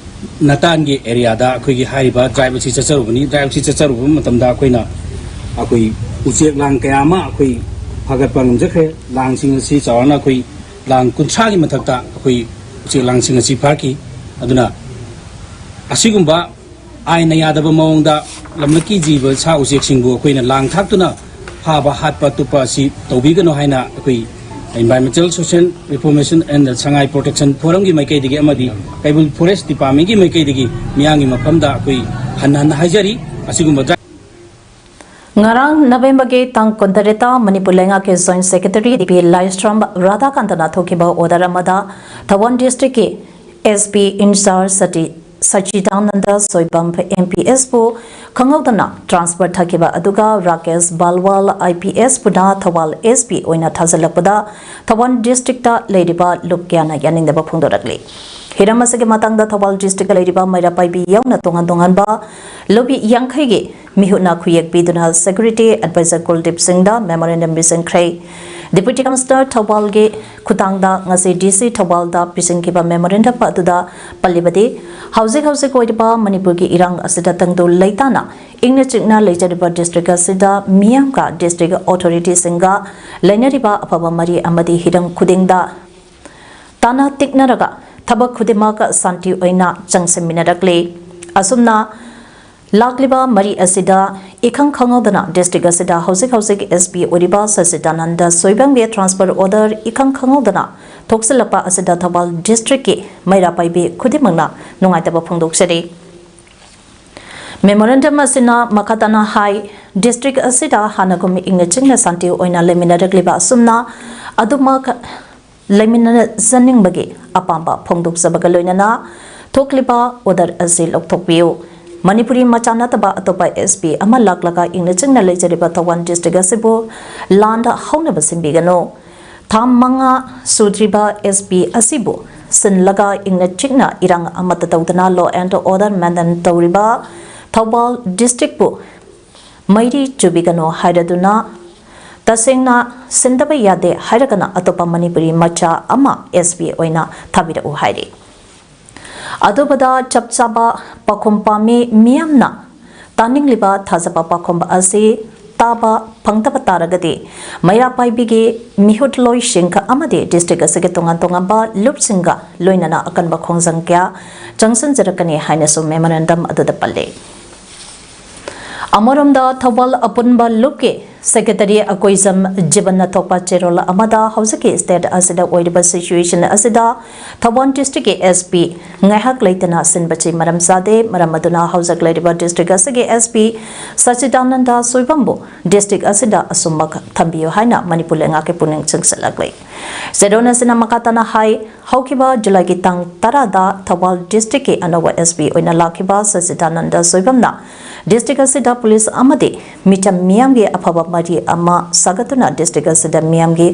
ꯅꯥꯇꯟꯒꯤ area ꯗ ꯑꯩꯈꯣꯏꯒꯤ ꯍꯥꯏꯔꯤꯕ drive ꯑꯁꯤ ꯆꯠꯆꯔꯨꯕꯅꯤ꯫ Drive ꯑꯁꯤ ꯆꯠꯆꯔꯨꯕ ꯃꯇꯝꯗ ꯑꯩꯈꯣꯏꯅ ꯑꯩꯈꯣꯏ ꯎꯆꯦꯛ ꯂꯥꯡ ꯀꯌꯥ ꯑꯃ ꯑꯩꯈꯣꯏ ꯐꯥꯒꯠꯄ ꯉꯝꯖꯈ꯭ꯔꯦ꯫ ꯂꯥꯡꯁꯤꯡ ꯑꯁꯤ ꯆꯥꯎꯔꯥꯛꯅ ꯑꯩꯈꯣꯏ ꯂꯥꯡ ꯀꯨꯟꯊ꯭ꯔꯥꯒꯤ ꯃꯊꯛꯇ ꯑꯩꯈꯣꯏ ꯎꯆꯦꯛ ꯂꯥꯡꯁꯤꯡ ꯑꯁꯤ ꯐꯥꯈꯤ꯫ ꯑꯗꯨꯅ ꯑꯁꯤꯒꯨꯝꯕ ꯑꯥꯏꯟꯅ ꯌꯥꯗꯕ ꯃꯑꯣꯡꯗ ꯂꯝꯂꯛꯀꯤ ꯖꯤꯕ ꯁꯥ ꯎꯆꯦꯛꯁꯤꯡꯕꯨ ꯑꯩꯈꯣꯏꯅ ꯂꯥꯡ ꯊꯥꯛꯇꯨꯅ ꯐꯥꯕ, ꯍꯥꯠꯄ, ꯇꯨꯞꯄ ꯑꯁꯤ ꯇꯧꯕꯤꯒꯅꯨ ꯍꯥꯏꯅ ꯑꯩꯈꯣꯏ Environmental Social Reformation and Sangai Protection Forum ꯒꯤ ꯃꯥꯏꯀꯩꯗꯒꯤ ꯑꯃꯗꯤ ꯀꯩꯕꯨꯜ Forest Department ꯀꯤ ꯃꯥꯏꯀꯩꯗꯒꯤ ꯃꯤꯌꯥꯝꯒꯤ ꯃꯐꯝꯗ ꯑꯩꯈꯣꯏ ꯍꯟꯅ ꯍꯟꯅ ꯍꯥꯏꯖꯔꯤ꯫ ꯑꯁꯤꯒꯨꯝꯕ ꯉꯔꯥꯡ ꯅꯕꯦꯝꯕꯔꯒꯤ ꯇꯥꯡ ꯀꯨꯟꯇꯔꯦꯠꯇ ꯃꯅꯤꯄꯨꯔ ꯂꯩꯉꯥꯛꯀꯤ Joint Secretary ꯗꯤ ꯄꯤ ꯂꯥꯏꯁ꯭ꯔꯝ ꯔꯥꯙꯥꯀꯥꯟꯇꯅ ꯊꯣꯛꯈꯤꯕ order ꯑꯃꯗ ꯊꯧꯕꯥꯜ district ꯀꯤ S P in charge Shashi-, ꯁꯆꯤꯗꯥꯅꯟꯗ Soibam M P S ꯄꯨ ꯈꯪꯍꯧꯗꯅ transfer ꯊꯥꯈꯤꯕ ꯑꯗꯨꯒ ꯔꯥꯀꯦꯁ ꯕꯥꯜꯋꯥꯜ I P S ꯄꯨꯅ ꯊꯧꯕꯥꯜ S P ꯑꯣꯏꯅ ꯊꯥꯖꯤꯜꯂꯛꯄꯗ ꯊꯧꯕꯥꯜ district ꯇ ꯂꯩꯔꯤꯕ ꯂꯨꯞ ꯀꯌꯥꯅ ꯌꯥꯅꯤꯡꯗꯕ ꯐꯣꯡꯗꯣꯔꯛꯂꯤ꯫ ꯍꯤꯔꯝ ꯑꯁꯤꯒꯤ ꯃꯇꯥꯡꯗ ꯊꯧꯕꯥꯜ district ꯇ ꯂꯩꯔꯤꯕ ꯃꯩꯔꯥ ꯄꯥꯏꯕꯤ ꯌꯥꯎꯅ ꯇꯣꯉꯥꯟ ꯇꯣꯉꯥꯟꯕ ꯂꯨꯞ ꯌꯥꯡꯈꯩꯒꯤ ꯃꯤꯍꯨꯠꯅ ꯈꯨꯌꯦꯛ ꯄꯤꯗꯨꯅ Security Advisor ꯀꯨꯜꯗꯤꯞ ꯁꯤꯡꯗ memorandum ꯄꯤꯁꯤꯟꯈ꯭ꯔꯦ꯫ Deputy Commissioner ꯊꯧꯕꯥꯜꯒꯤ ꯈꯨꯠꯊꯥꯡꯗ ꯉꯁꯤ D C ꯊꯧꯕꯥꯜꯗ ꯄꯤꯁꯤꯟꯈꯤꯕ memorandum ꯑꯗꯨꯗ ꯄꯜꯂꯤꯕꯗꯤ, ꯍꯧꯖꯤꯛ ꯍꯧꯖꯤꯛ ꯑꯣꯏꯔꯤꯕ ꯃꯅꯤꯄꯨꯔꯒꯤ ꯏꯔꯥꯡ ꯑꯁꯤꯗ ꯇꯪꯗꯨ ꯂꯩꯇꯥꯅ ꯏꯪꯅ ꯆꯤꯛꯅ ꯂꯩꯖꯔꯤꯕ district ꯑꯁꯤꯗ ꯃꯤꯌꯥꯝꯒ district authority ꯁꯤꯡꯒ ꯂꯩꯅꯔꯤꯕ ꯑꯐꯕ ꯃꯔꯤ ꯑꯃꯗꯤ ꯍꯤꯔꯝ ꯈꯨꯗꯤꯡꯗ ꯇꯥꯟꯅ ꯇꯤꯛꯅꯔꯒ ꯊꯕꯛ ꯈꯨꯗꯤꯡꯃꯛ ꯁꯥꯟꯇꯤ ꯑꯣꯏꯅ ꯆꯪꯁꯤꯟꯃꯤꯟꯅꯔꯛꯂꯤ꯫ ꯑꯁꯨꯝꯅ ꯂꯥꯛꯂꯤꯕ ꯃꯔꯤ ꯑꯁꯤꯗ ꯏꯈꯪ ꯈꯪꯍꯧꯗꯅ district ꯑꯁꯤꯗ ꯍꯧꯖꯤꯛ ꯍꯧꯖꯤꯛ S P ꯑꯣꯏꯔꯤꯕ ꯁꯆꯤꯗꯥꯅꯟꯗ ꯁꯣꯏꯕꯝꯒꯤ transfer order ꯏꯈꯪ ꯈꯪꯍꯧꯗꯅ ꯊꯣꯛꯆꯤꯜꯂꯛꯄ ꯑꯁꯤꯗ ꯊꯧꯕꯥꯜ district ꯀꯤ ꯃꯩꯔꯥ ꯄꯥꯏꯕꯤ ꯈꯨꯗꯤꯡꯃꯛꯅ ꯅꯨꯡꯉꯥꯏꯇꯕ ꯐꯣꯡꯗꯣꯛꯆꯔꯤ꯫ Memorandum ꯑꯁꯤꯅ ꯃꯈꯥ ꯇꯥꯅ ꯍꯥꯏ, district ꯑꯁꯤꯗ ꯍꯥꯟꯅꯒꯨꯝ ꯏꯪꯅ ꯆꯤꯛꯅ ꯁꯥꯟꯇꯤ ꯑꯣꯏꯅ ꯂꯩꯃꯤꯟꯅꯔꯛꯂꯤꯕ ꯑꯁꯨꯝꯅ ꯑꯗꯨꯃꯛ ꯂꯩꯃꯤꯟꯅꯖꯅꯤꯡꯕꯒꯤ ꯑꯄꯥꯝꯕ ꯐꯣꯡꯗꯣꯛꯆꯕꯒ ꯂꯣꯏꯅꯅ ꯊꯣꯛꯂꯤꯕ order ꯑꯁꯤ ꯂꯧꯊꯣꯛꯄꯤꯌꯨ꯫ ꯃꯅꯤꯄꯨꯔꯤ ꯃꯆꯥ ꯅꯠꯇꯕ ꯑꯇꯣꯞꯄ S P ꯑꯃ ꯂꯥꯛꯂꯒ ꯏꯪꯅ ꯆꯤꯛꯅ ꯂꯩꯖꯔꯤꯕ ꯊꯧꯕꯥꯜ district ꯑꯁꯤꯕꯨ ꯂꯥꯟꯗ ꯍꯧꯅꯕ ꯁꯤꯟꯕꯤꯒꯅꯨ꯫ ꯊꯥ ꯃꯉꯥ ꯁꯨꯗ꯭ꯔꯤꯕ S P ꯑꯁꯤꯕꯨ ꯁꯤꯜꯂꯒ ꯏꯪꯅ ꯆꯤꯛꯅ ꯏꯔꯥꯡ ꯑꯃꯠꯇ ꯇꯧꯗꯅ law and order maintain ꯇꯧꯔꯤꯕ ꯊꯧꯕꯥꯜ district ꯄꯨ ꯃꯩꯔꯤ ꯆꯨꯕꯤꯒꯅꯨ ꯍꯥꯏꯔꯗꯨꯅ, ꯇꯁꯦꯡꯅ ꯁꯤꯟꯗꯕ ꯌꯥꯗꯦ ꯍꯥꯏꯔꯒꯅ ꯑꯇꯣꯞꯄ ꯃꯅꯤꯄꯨꯔꯤ ꯃꯆꯥ ꯑꯃ S P ꯑꯣꯏꯅ ꯊꯥꯕꯤꯔꯛꯎ ꯍꯥꯏꯔꯤ꯫ ꯑꯗꯨꯕꯨꯗ ꯆꯞ ꯆꯥꯕ ꯄꯥꯎꯈꯨꯝ ꯄꯥꯝꯃꯤ꯫ ꯃꯤꯌꯥꯝꯅ ꯇꯥꯅꯤꯡꯂꯤꯕ ꯊꯥꯖꯕ ꯄꯥꯎꯈꯨꯝ ꯑꯁꯤ ꯇꯥꯕ ꯐꯪꯗꯕ ꯇꯥꯔꯒꯗꯤ, ꯃꯩꯔꯥ ꯄꯥꯏꯕꯤꯒꯤ ꯃꯤꯍꯨꯠꯂꯣꯏꯁꯤꯡ ꯑꯃꯗꯤ district ꯑꯁꯤꯒꯤ ꯇꯣꯉꯥꯟ ꯇꯣꯉꯥꯟꯕ ꯂꯨꯞꯁꯤꯡꯒ ꯂꯣꯏꯅꯅ ꯑꯀꯟꯕ ꯈꯣꯡꯖꯪ ꯀꯌꯥ ꯆꯪꯁꯤꯟꯖꯔꯛꯀꯅꯤ ꯍꯥꯏꯅꯁꯨ memorandum ꯑꯗꯨꯗ ꯄꯜꯂꯤ꯫ ꯑꯃꯔꯣꯝꯗ, ꯊꯧꯕꯥꯜ ꯑꯄꯨꯟꯕ ꯂꯨꯞꯀꯤ ꯁꯦꯀ꯭ꯔꯦꯇꯔꯤ ꯑꯀꯣꯏꯖꯝ ꯖꯤꯕꯟꯅ ꯊꯣꯛꯄ ꯆꯦꯔꯣꯜ ꯑꯃꯗ, ꯍꯧꯖꯤꯛꯀꯤ ꯁ꯭ꯇꯦꯠ ꯑꯁꯤꯗ ꯑꯣꯏꯔꯤꯕ ꯁꯤꯆꯨꯋꯦꯁꯟ ꯑꯁꯤꯗ ꯊꯧꯕꯥꯜ ꯗꯤꯁꯇ꯭ꯔꯤꯛꯀꯤ ꯑꯦꯁ ꯄꯤ ꯉꯥꯏꯍꯥꯛ ꯂꯩꯇꯅ ꯁꯤꯟꯕꯁꯤ ꯃꯔꯝ ꯆꯥꯗꯦ, ꯃꯔꯝ ꯑꯗꯨꯅ ꯍꯧꯖꯤꯛ ꯂꯩꯔꯤꯕ ꯗꯤꯁꯇ꯭ꯔꯤꯛ ꯑꯁꯤꯒꯤ ꯑꯦꯁ ꯄꯤ ꯁꯆꯤꯗꯥꯅꯟꯗ ꯁꯣꯏꯕꯝꯕꯨ ꯗꯤꯁꯇ꯭ꯔꯤꯛ ꯑꯁꯤꯗ ꯑꯁꯨꯝꯃꯛ ꯊꯝꯕꯤꯌꯨ ꯍꯥꯏꯅ ꯃꯅꯤꯄꯨꯔ ꯂꯩꯉꯥꯛꯀꯤ ꯄꯨꯛꯅꯤꯡ ꯆꯤꯡꯁꯤꯜꯂꯛꯂꯤ꯫ ꯆꯦꯔꯣꯜ ꯑꯁꯤꯅ ꯃꯈꯥ ꯇꯥꯅ ꯍꯥꯏ, ꯍꯧꯈꯤꯕ ꯖꯨꯂꯥꯏꯒꯤ ꯇꯥꯡ ꯇꯔꯥꯗ ꯊꯧꯕꯥꯜ ꯗꯤꯁꯇ꯭ꯔꯤꯛꯀꯤ ꯑꯅꯧꯕ ꯑꯦꯁ ꯄꯤ ꯑꯣꯏꯅ ꯂꯥꯛꯈꯤꯕ ꯁꯆꯤꯗꯥꯅꯟꯗ ꯁꯣꯏꯕꯝꯅ ꯗꯤꯁꯇ꯭ꯔꯤꯛ ꯑꯁꯤꯗ ꯄꯨꯂꯤꯁ ꯑꯃꯗꯤ ꯃꯤꯆꯝ ꯃꯤꯌꯥꯝꯒꯤ ꯑꯐꯕ ꯃꯔꯤ ꯑꯃ ꯁꯥꯒꯠꯇꯨꯅ ꯗꯤꯁꯇ꯭ꯔꯤꯛ ꯑꯁꯤꯗ ꯃꯤꯌꯥꯝꯒꯤ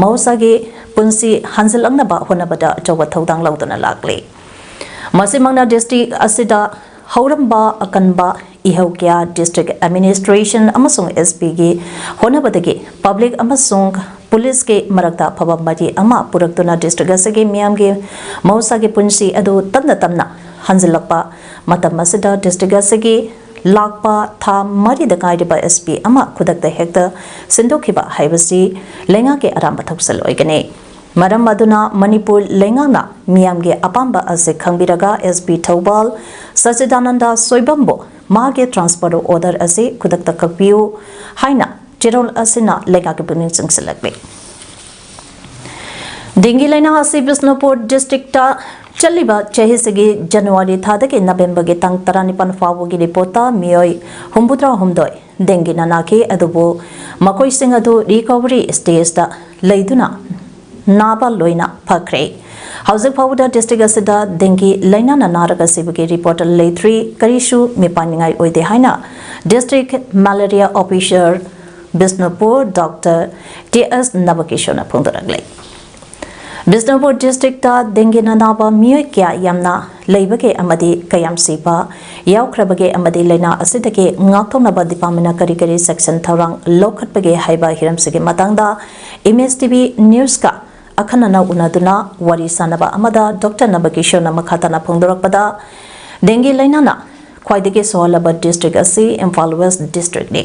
ꯃꯍꯧꯁꯥꯒꯤ ꯄꯨꯟꯁꯤ ꯍꯟꯖꯤꯜꯂꯛꯅꯕ ꯍꯣꯠꯅꯕꯗ ꯑꯆꯧꯕ ꯊꯧꯗꯥꯡ ꯂꯧꯗꯨꯅ ꯂꯥꯛꯂꯤ꯫ ꯃꯁꯤꯃꯛꯅ ꯗꯤꯁꯇ꯭ꯔꯤꯛ ꯑꯁꯤꯗ ꯍꯧꯔꯝꯕ ꯑꯀꯟꯕ ꯏꯍꯧ ꯀꯌꯥ ꯗꯤꯁꯇ꯭ꯔꯤꯛ ꯑꯦꯗꯃꯤꯅꯤꯁꯇ꯭ꯔꯦꯁꯟ ꯑꯃꯁꯨꯡ ꯑꯦꯁ ꯄꯤꯒꯤ ꯍꯣꯠꯅꯕꯗꯒꯤ ꯄꯕ꯭ꯂꯤꯛ ꯑꯃꯁꯨꯡ ꯄꯨꯂꯤꯁꯀꯤ ꯃꯔꯛꯇ ꯑꯐꯕ ꯃꯔꯤ ꯑꯃ ꯄꯨꯔꯛꯇꯨꯅ ꯗꯤꯁꯇ꯭ꯔꯤꯛ ꯑꯁꯤꯒꯤ ꯃꯤꯌꯥꯝꯒꯤ ꯃꯍꯧꯁꯥꯒꯤ ꯄꯨꯟꯁꯤ ꯑꯗꯨ ꯇꯞꯅ ꯇꯞꯅ ꯍꯟꯖꯤꯜꯂꯛꯄ ꯃꯇꯝ ꯑꯁꯤꯗ ꯗꯤꯁꯇ꯭ꯔꯤꯛ ꯑꯁꯤꯒꯤ ꯂꯥꯛꯄ ꯊꯥ ꯃꯔꯤꯗ ꯉꯥꯏꯔꯤꯕ ꯑꯦꯁ ꯄꯤ ꯑꯃ ꯈꯨꯗꯛꯇ ꯍꯦꯛꯇ ꯁꯤꯟꯗꯣꯛꯈꯤꯕ ꯍꯥꯏꯕꯁꯤ ꯂꯩꯉꯥꯛꯀꯤ ꯑꯔꯥꯟꯕ ꯊꯧꯁꯤꯜ ꯑꯣꯏꯒꯅꯤ꯫ ꯃꯔꯝ ꯑꯗꯨꯅ ꯃꯅꯤꯄꯨꯔ ꯂꯩꯉꯥꯛꯅ ꯃꯤꯌꯥꯝꯒꯤ ꯑꯄꯥꯝꯕ ꯑꯁꯤ ꯈꯪꯕꯤꯔꯒ ꯑꯦꯁ ꯄꯤ ꯊꯧꯕꯥꯜ ꯁꯆꯤꯗꯥꯅꯟꯗ ꯁꯣꯏꯕꯝꯕꯨ ꯃꯍꯥꯛꯀꯤ ꯇ꯭ꯔꯥꯟꯁꯐꯔ ꯑꯣꯔꯗꯔ ꯑꯁꯤ ꯈꯨꯗꯛꯇ ꯀꯛꯄꯤꯌꯨ ꯍꯥꯏꯅ ꯆꯦꯔꯣꯜ ꯑꯁꯤꯅ ꯂꯩꯉꯥꯛꯀꯤ ꯄꯨꯛꯅꯤꯡ ꯆꯤꯡꯁꯤꯜꯂꯛꯂꯤ꯫ ꯗꯦꯡꯒꯤ ꯂꯥꯏꯅꯥ ꯑꯁꯤ ꯕꯤꯁꯅꯨꯄꯨꯔ ꯗꯤꯁꯇ꯭ꯔꯤꯛꯇ ꯆꯠꯂꯤꯕ ꯆꯍꯤꯁꯤꯒꯤ ꯖꯅꯋꯥꯔꯤ ꯊꯥꯗꯒꯤ ꯅꯕꯦꯝꯕꯔꯒꯤ ꯇꯥꯡ ꯇꯔꯥꯅꯤꯄꯥꯟ ꯐꯥꯎꯕꯒꯤ ꯔꯤꯄꯣꯔꯠꯇ ꯃꯤꯑꯣꯏ ꯍꯨꯝꯐꯨꯇꯔꯥ ꯍꯨꯝꯗꯣꯏ ꯗꯦꯡꯒꯤꯅ ꯅꯥꯈꯤ, ꯑꯗꯨꯕꯨ ꯃꯈꯣꯏꯁꯤꯡ ꯑꯗꯨ ꯔꯤꯀꯣꯚꯔꯤ ꯁ꯭ꯇꯦꯖꯇ ꯂꯩꯗꯨꯅ ꯅꯥꯕ ꯂꯣꯏꯅ ꯐꯈ꯭ꯔꯦ꯫ ꯍꯧꯖꯤꯛ ꯐꯥꯎꯕꯗ ꯗꯤꯁꯇ꯭ꯔꯤꯛ ꯑꯁꯤꯗ ꯗꯦꯡꯒꯤ ꯂꯥꯏꯅꯥꯅ ꯅꯥꯔꯒ ꯁꯤꯕꯒꯤ ꯔꯤꯄꯣꯔꯠ ꯂꯩꯇ꯭ꯔꯤ, ꯀꯔꯤꯁꯨ ꯃꯤꯄꯥꯏꯅꯤꯡꯉꯥꯏ ꯑꯣꯏꯗꯦ ꯍꯥꯏꯅ district malaria officer Bishnupur doctor T S ꯅꯕꯀꯤꯁꯣꯔꯅ ꯐꯣꯡꯗꯣꯔꯛꯂꯤ꯫ ꯕꯤꯁꯅꯨꯄꯨꯔ ꯗꯤꯁꯇ꯭ꯔꯤꯛꯇ ꯗꯦꯡꯒꯤꯅ ꯅꯥꯕ ꯃꯤꯑꯣꯏ ꯀꯌꯥ ꯌꯥꯝꯅ ꯂꯩꯕꯒꯦ ꯑꯃꯗꯤ ꯀꯌꯥꯝ ꯁꯤꯕ ꯌꯥꯎꯈ꯭ꯔꯕꯒꯦ ꯑꯃꯗꯤ ꯂꯥꯏꯅꯥ ꯑꯁꯤꯗꯒꯤ ꯉꯥꯛꯊꯣꯛꯅꯕ ꯗꯤꯄꯥꯔꯠꯃꯦꯟꯅ ꯀꯔꯤ ꯀꯔꯤ ꯆꯦꯛꯁꯤꯟ ꯊꯧꯔꯥꯡ ꯂꯧꯈꯠꯄꯒꯦ ꯍꯥꯏꯕ ꯍꯤꯔꯝꯁꯤꯒꯤ ꯃꯇꯥꯡꯗ ꯏꯃꯦꯖ ꯇꯤ ꯚꯤ ꯅ꯭ꯌꯨꯁꯀ ꯑꯈꯟꯅꯅ ꯎꯅꯗꯨꯅ ꯋꯥꯔꯤ ꯁꯥꯅꯕ ꯑꯃꯗ ꯗꯣꯛꯇꯔ ꯅꯕꯀꯤꯁꯣꯔꯅ ꯃꯈꯥ ꯇꯥꯅ ꯐꯣꯡꯗꯣꯔꯛꯄꯗ, ꯗꯦꯡꯒꯤ ꯂꯥꯏꯅꯥꯅ ꯈ꯭ꯋꯥꯏꯗꯒꯤ ꯁꯣꯛꯍꯜꯂꯕ ꯗꯤꯁꯇ꯭ꯔꯤꯛ ꯑꯁꯤ ꯏꯝꯐꯥꯜ ꯋꯦꯁ ꯗꯤꯁꯇ꯭ꯔꯤꯛꯅꯤ꯫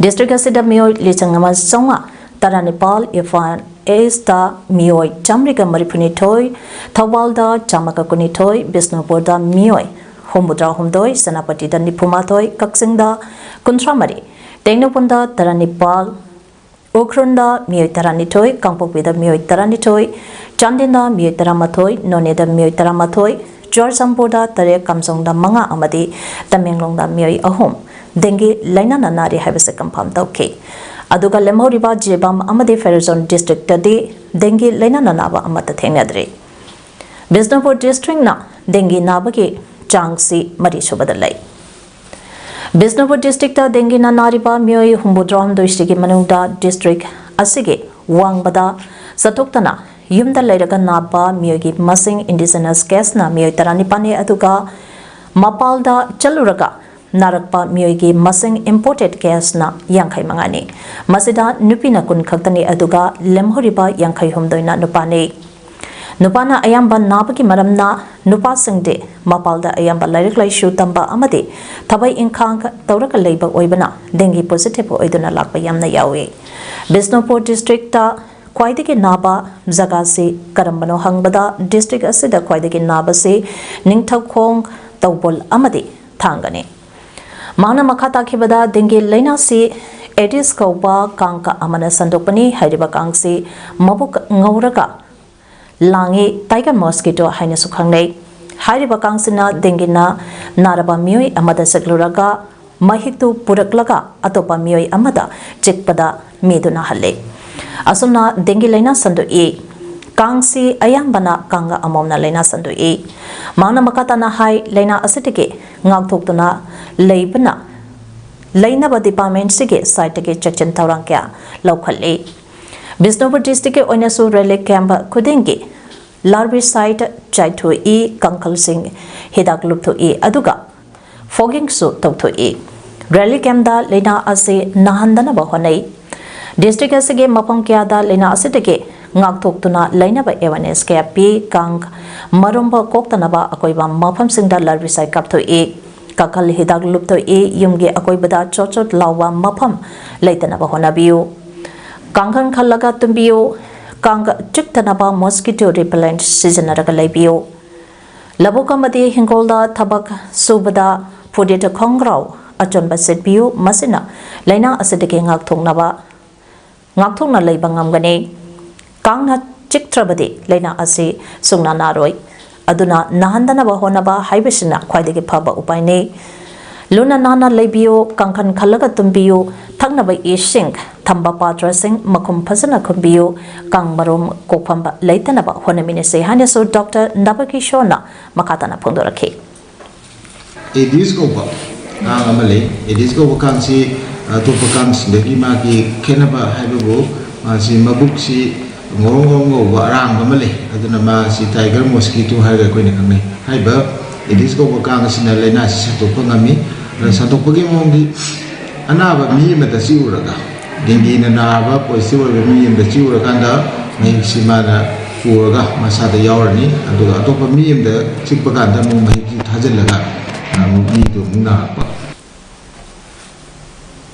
ꯗꯤꯁꯇ꯭ꯔꯤꯛ ꯑꯁꯤꯗ ꯃꯤꯑꯣꯏ ꯂꯤꯁꯤꯡ ꯑꯃ ꯆꯥꯝꯃꯉꯥ ꯇꯔꯥꯅꯤꯄꯥꯜ, ꯏꯝꯐꯥꯜ ꯏꯁꯇ ꯃꯤꯑꯣꯏ ꯆꯥꯃꯔꯤꯒ ꯃꯔꯤꯐꯨꯅꯤꯊꯣꯏ, ꯊꯧꯕꯥꯜꯗ ꯆꯥꯝꯃꯒ ꯀꯨꯟꯅꯤꯊꯣꯏ, ꯕꯤꯁꯅꯨꯄꯨꯔꯗ ꯃꯤꯑꯣꯏ ꯍꯨꯝꯐꯨꯇꯔꯥꯍꯨꯝꯗꯣꯏ, ꯁꯦꯅꯥꯄꯇꯤꯗ ꯅꯤꯐꯨꯃꯥꯊꯣꯏ, ꯀꯛꯆꯤꯡꯗ ꯀꯨꯟꯊ꯭ꯔꯥꯃꯔꯤ, ꯇꯦꯡꯅꯧꯄꯜꯗ ꯇꯔꯥꯅꯤꯄꯥꯜ, ꯎꯈ꯭ꯔꯨꯜꯗ ꯃꯤꯑꯣꯏ ꯇꯔꯥꯅꯤꯊꯣꯏ, ꯀꯥꯡꯄꯣꯛꯄꯤꯗ ꯃꯤꯑꯣꯏ ꯇꯔꯥꯅꯤꯊꯣꯏ, ꯆꯥꯟꯗꯦꯜꯗ ꯃꯤꯑꯣꯏ ꯇꯔꯥꯃꯥꯊꯣꯏ, ꯅꯣꯅꯦꯗ ꯃꯤꯑꯣꯏ ꯇꯔꯥꯃꯥꯊꯣꯏ, ꯆꯨꯔꯆꯥꯟꯄꯨꯔꯗ ꯇꯔꯦꯠ, ꯀꯥꯝꯖꯣꯡꯗ ꯃꯉꯥ ꯑꯃꯗꯤ ꯇꯃꯦꯡꯂꯣꯡꯗ ꯃꯤꯑꯣꯏ ꯑꯍꯨꯝ ꯗꯦꯡꯒꯤ ꯂꯥꯏꯅꯥꯅ ꯅꯥꯔꯤ ꯍꯥꯏꯕꯁꯤ ꯀꯟꯐꯥꯔꯝ ꯇꯧꯈꯤ꯫ ꯑꯗꯨꯒ ꯂꯦꯝꯍꯧꯔꯤꯕ ꯖꯤꯔꯤꯕꯥꯝ ꯑꯃꯗꯤ ꯐꯦꯔꯦꯖꯣꯟ ꯗꯤꯁꯇ꯭ꯔꯤꯛꯇꯗꯤ ꯗꯦꯡꯒꯤ ꯂꯥꯏꯅꯥꯅ ꯅꯥꯕ ꯑꯃꯠꯇ ꯊꯦꯡꯅꯗ꯭ꯔꯤ꯫ ꯕꯤꯁꯅꯨꯄꯨꯔ ꯗꯤꯁꯇ꯭ꯔꯤꯛꯅ ꯗꯦꯡꯒꯤ ꯅꯥꯕꯒꯤ ꯆꯥꯡꯁꯤ ꯃꯔꯤꯁꯨꯕꯗ ꯂꯩ꯫ ꯕꯤꯁꯅꯨꯄꯨꯔ ꯗꯤꯁꯇ꯭ꯔꯤꯛꯇ ꯗꯦꯡꯒꯤꯅ ꯅꯥꯔꯤꯕ ꯃꯤꯑꯣꯏ ꯍꯨꯝꯐꯨꯇꯔꯥꯍꯨꯝꯗꯣꯏꯁꯤꯒꯤ ꯃꯅꯨꯡꯗ ꯗꯤꯁꯇ꯭ꯔꯤꯛ ꯑꯁꯤꯒꯤ ꯋꯥꯡꯃꯗ ꯆꯠꯊꯣꯛꯇꯅ ꯌꯨꯝꯗ ꯂꯩꯔꯒ ꯅꯥꯕ ꯃꯤꯑꯣꯏꯒꯤ ꯃꯁꯤꯡ, ꯏꯟꯗꯤꯖꯤꯅꯁ ꯀꯦꯁꯅ ꯃꯤꯑꯣꯏ ꯇꯔꯥꯅꯤꯄꯥꯜꯅꯤ, ꯑꯗꯨꯒ ꯃꯄꯥꯜꯗ ꯆꯠꯂꯨꯔꯒ ꯅꯥꯔꯛꯄ ꯃꯤꯑꯣꯏꯒꯤ ꯃꯁꯤꯡ, ꯏꯝꯄꯣꯔꯇꯦꯗ ꯀꯦꯁꯅ ꯌꯥꯡꯈꯩ ꯃꯉꯥꯅꯤ꯫ ꯃꯁꯤꯗ ꯅꯨꯄꯤꯅ ꯀꯨꯟ ꯈꯛꯇꯅꯤ, ꯑꯗꯨꯒ ꯂꯦꯝꯍꯧꯔꯤꯕ ꯌꯥꯡꯈꯩ ꯍꯨꯝꯗꯣꯏꯅ ꯅꯨꯄꯥꯅꯤ꯫ ꯅꯨꯄꯥꯅ ꯑꯌꯥꯝꯕ ꯅꯥꯕꯒꯤ ꯃꯔꯝꯅ ꯅꯨꯄꯥꯁꯤꯡꯗꯤ ꯃꯄꯥꯜꯗ ꯑꯌꯥꯝꯕ ꯂꯥꯏꯔꯤꯛ ꯂꯥꯏꯁꯨ ꯇꯝꯕ ꯑꯃꯗꯤ ꯊꯕꯛ ꯏꯪꯈꯥꯡ ꯇꯧꯔꯒ ꯂꯩꯕ ꯑꯣꯏꯕꯅ ꯗꯦꯡꯒꯤ ꯄꯣꯖꯤꯇꯤꯚ ꯑꯣꯏꯗꯨꯅ ꯂꯥꯛꯄ ꯌꯥꯝꯅ ꯌꯥꯎꯏ꯫ ꯕꯤꯁꯅꯨꯄꯨꯔ ꯗꯤꯁꯇ꯭ꯔꯤꯛꯇ ꯈ꯭ꯋꯥꯏꯗꯒꯤ ꯅꯥꯕ ꯖꯒꯥꯁꯤ ꯀꯔꯝꯕꯅꯣ ꯍꯪꯕꯗ, ꯗꯤꯁꯇ꯭ꯔꯤꯛ ꯑꯁꯤꯗ ꯈ꯭ꯋꯥꯏꯗꯒꯤ ꯅꯥꯕꯁꯤ ꯅꯤꯡꯊꯧꯈꯣꯡ, ꯇꯧꯕꯣꯜ ꯑꯃꯗꯤ ꯊꯥꯡꯒꯅꯤ꯫ ꯃꯍꯥꯛꯅ ꯃꯈꯥ ꯇꯥꯈꯤꯕꯗ, ꯗꯦꯡꯒꯤ ꯂꯥꯏꯅꯥꯁꯤ ꯑꯦꯗꯤꯁ ꯀꯧꯕ ꯀꯥꯡꯀ ꯑꯃꯅ ꯁꯟꯗꯣꯛꯄꯅꯤ꯫ ꯍꯥꯏꯔꯤꯕ ꯀꯥꯡꯁꯤ ꯃꯕꯨꯛ ꯉꯧꯔꯒ ꯂꯥꯡꯉꯤ, ꯇꯥꯏꯒꯔ ꯃꯣꯁꯀꯤꯇꯣ ꯍꯥꯏꯅꯁꯨ ꯈꯪꯅꯩ꯫ ꯍꯥꯏꯔꯤꯕ ꯀꯥꯡꯁꯤꯅ ꯗꯦꯡꯒꯤꯅ ꯅꯥꯔꯕ ꯃꯤꯑꯣꯏ ꯑꯃꯗ ꯆꯤꯛꯂꯨꯔꯒ ꯃꯍꯤꯛꯇꯨ ꯄꯨꯔꯛꯂꯒ ꯑꯇꯣꯞꯄ ꯃꯤꯑꯣꯏ ꯑꯃꯗ ꯆꯤꯛꯄꯗ ꯃꯤꯗꯨ ꯅꯥꯍꯜꯂꯤ꯫ ꯑꯁꯨꯝꯅ ꯗꯦꯡꯒꯤ ꯂꯥꯏꯅꯥ ꯁꯟꯗꯣꯛꯏ꯫ ꯀꯥꯡꯁꯤ ꯑꯌꯥꯝꯕꯅ ꯀꯥꯡꯒ ꯑꯃꯣꯝꯅ ꯂꯥꯏꯅꯥ ꯁꯟꯗꯣꯛꯏ꯫ ꯃꯍꯥꯛꯅ ꯃꯈꯥ ꯇꯥꯅ ꯍꯥꯏ, ꯂꯥꯏꯅꯥ ꯑꯁꯤꯗꯒꯤ ꯉꯥꯛꯊꯣꯛꯇꯨꯅ ꯂꯩꯕꯅ ꯂꯩꯅꯕ ꯗꯤꯄꯥꯔꯠꯃꯦꯟꯠꯁꯤꯒꯤ ꯁꯥꯏꯠꯇꯒꯤ ꯆꯦꯛꯁꯤꯟ ꯊꯧꯔꯥꯡ ꯀꯌꯥ ꯂꯧꯈꯠꯂꯤ꯫ ꯕꯤꯁꯅꯨꯄꯨꯔ ꯗꯤꯁꯇ꯭ꯔꯤꯛꯀꯤ ꯑꯣꯏꯅꯁꯨ ꯔꯤꯂꯤꯐ ꯀꯦꯝꯞ ꯈꯨꯗꯤꯡꯒꯤ ꯂꯥꯔꯕꯤꯁꯥꯏꯠ ꯆꯥꯏꯊꯣꯛꯏ, ꯀꯥꯡꯈꯜꯁꯤꯡ ꯍꯤꯗꯥꯛ ꯂꯨꯞꯊꯣꯛꯏ, ꯑꯗꯨꯒ ꯐꯣꯒꯤꯡꯁꯨ ꯇꯧꯊꯣꯛꯏ꯫ ꯔꯤꯂꯤꯐ ꯀꯦꯝꯞꯇ ꯂꯥꯏꯅꯥ ꯑꯁꯤ ꯅꯥꯍꯟꯗꯅꯕ ꯍꯣꯠꯅꯩ꯫ ꯗꯤꯁꯇ꯭ꯔꯤꯛ ꯑꯁꯤꯒꯤ ꯃꯐꯝ ꯀꯌꯥꯗ ꯂꯥꯏꯅꯥ ꯑꯁꯤꯗꯒꯤ ꯉꯥꯛꯊꯣꯛꯇꯨꯅ ꯂꯩꯅꯕ ꯑꯦꯋꯥꯔꯅꯦꯁ ꯀꯌꯥ ꯄꯤ꯫ ꯀꯥꯡ ꯃꯔꯨꯝꯕ ꯀꯣꯛꯇꯅꯕ ꯑꯀꯣꯏꯕ ꯃꯐꯝꯁꯤꯡꯗ ꯂꯥꯔꯕꯤꯁꯥꯏꯠ ꯀꯥꯞꯊꯣꯛꯏ꯫ ꯀꯥꯡꯈꯜ ꯍꯤꯗꯥꯛ ꯂꯨꯞꯊꯣꯛꯏ꯫ ꯌꯨꯝꯒꯤ ꯑꯀꯣꯏꯕꯗ ꯆꯣꯠ ꯆꯣꯠ ꯂꯥꯎꯕ ꯃꯐꯝ ꯂꯩꯇꯅꯕ ꯍꯣꯠꯅꯕꯤꯌꯨ꯫ ꯀꯥꯡꯈꯟ ꯈꯜꯂꯒ ꯇꯨꯝꯕꯤꯌꯨ꯫ ꯀꯥꯡ ꯆꯤꯛꯇꯅꯕ ꯃꯣꯁꯀꯤꯇꯣ ꯔꯤꯄꯦꯂꯦꯟꯠ ꯁꯤꯖꯤꯟꯅꯔꯒ ꯂꯩꯕꯤꯌꯨ꯫ ꯂꯧꯕꯨꯛ ꯑꯃꯗꯤ ꯍꯤꯡꯒꯣꯜꯗ ꯊꯕꯛ ꯁꯨꯕꯗ ꯐꯨꯔꯤꯠ ꯈꯣꯡꯒ꯭ꯔꯥꯎ ꯑꯆꯣꯟꯕ ꯁꯦꯠꯄꯤꯌꯨ, ꯃꯁꯤꯅ ꯂꯥꯏꯅꯥ ꯑꯁꯤꯗꯒꯤ ꯉꯥꯛꯊꯣꯛꯅꯕ, ꯉꯥꯛꯊꯣꯛꯅ ꯂꯩꯕ ꯉꯝꯒꯅꯤ꯫ ꯀꯥꯡꯅ ꯆꯤꯛꯇ꯭ꯔꯕꯗꯤ ꯂꯥꯏꯅꯥ ꯑꯁꯤ ꯁꯨꯡꯅ ꯅꯥꯔꯣꯏ꯫ ꯑꯗꯨꯅ ꯅꯥꯍꯟꯗꯅꯕ ꯍꯣꯠꯅꯕ ꯍꯥꯏꯕꯁꯤꯅ ꯈ꯭ꯋꯥꯏꯗꯒꯤ ꯐꯕ ꯎꯄꯥꯏꯅꯤ꯫ ꯂꯨꯅ ꯅꯥꯟꯅ ꯂꯩꯕꯤꯌꯨ, ꯀꯥꯡꯈꯟ ꯈꯜꯂꯒ ꯇꯨꯝꯕꯤꯌꯨ, ꯊꯛꯅꯕ ꯏꯁꯤꯡ ꯊꯝꯕ ꯄꯥꯇ꯭ꯔꯁꯤꯡ ꯃꯈꯨꯝ ꯐꯖꯅ ꯈꯨꯝꯕꯤꯌꯨ, ꯀꯥꯡ ꯃꯔꯨꯝ ꯀꯣꯛꯐꯝꯕ ꯂꯩꯇꯅꯕ ꯍꯣꯠꯅꯃꯤꯟꯅꯁꯤ ꯍꯥꯏꯅꯁꯨ ꯗꯣꯛꯇꯔ ꯅꯕꯀꯤꯁꯣꯔꯅ ꯃꯈꯥ ꯇꯥꯅ ꯐꯣꯡꯗꯣꯔꯛꯈꯤ꯫ ꯑꯦꯗꯤꯁ ꯀꯧꯕ ꯀꯥꯡ ꯑꯃ ꯂꯩ꯫ ꯑꯦꯗꯤꯁ ꯀꯧꯕ ꯀꯥꯡꯁꯤ ꯑꯇꯣꯞꯄ ꯀꯥꯡꯁꯤꯡꯗꯒꯤ ꯃꯥꯒꯤ ꯈꯦꯠꯅꯕ ꯍꯥꯏꯕꯕꯨ, ꯃꯥꯁꯤ ꯃꯕꯨꯛꯁꯤ ꯉꯧꯔꯣꯛ ꯉꯧꯔꯣꯛ ꯉꯧꯕ ꯑꯔꯥꯡꯕ ꯑꯃ ꯂꯩ꯫ ꯑꯗꯨꯅ ꯃꯥꯁꯤ ꯇꯥꯏꯒꯔ ꯃꯣꯁꯀꯤꯇꯣ ꯍꯥꯏꯔꯒ ꯑꯩꯈꯣꯏꯅ ꯈꯪꯅꯩ꯫ ꯍꯥꯏꯔꯤꯕ ꯑꯦꯗꯤꯁ ꯀꯧꯕ ꯀꯥꯡ ꯑꯁꯤꯅ ꯂꯥꯏꯅꯥꯁꯤ ꯁꯟꯗꯣꯛꯄ ꯉꯝꯃꯤ꯫ ꯑꯗ ꯁꯟꯗꯣꯛꯄꯒꯤ ꯃꯑꯣꯡꯗꯤ ꯑꯅꯥꯕ ꯃꯤ ꯑꯃꯗ ꯆꯤꯛꯎꯔꯒ, ꯗꯦꯡꯒꯤꯅ ꯅꯥꯔꯕ ꯄꯣꯖꯤꯇꯤꯚ ꯑꯣꯏꯕ ꯃꯤ ꯑꯃꯗ ꯆꯤꯛꯎꯔꯀꯥꯟꯗ ꯃꯍꯤꯛꯁꯤ ꯃꯥꯅ ꯄꯨꯔꯒ ꯃꯁꯥꯗ ꯌꯥꯎꯔꯅꯤ꯫ ꯑꯗꯨꯒ ꯑꯇꯣꯞꯄ ꯃꯤ ꯑꯃꯗ ꯆꯤꯛꯄ ꯀꯥꯟꯗ ꯑꯃꯨꯛ ꯃꯍꯤꯛꯁꯤ ꯊꯥꯖꯤꯜꯂꯒ ꯑꯃꯨꯛ ꯃꯤꯗꯨ ꯑꯃꯨꯛ ꯅꯥꯔꯛꯄ꯫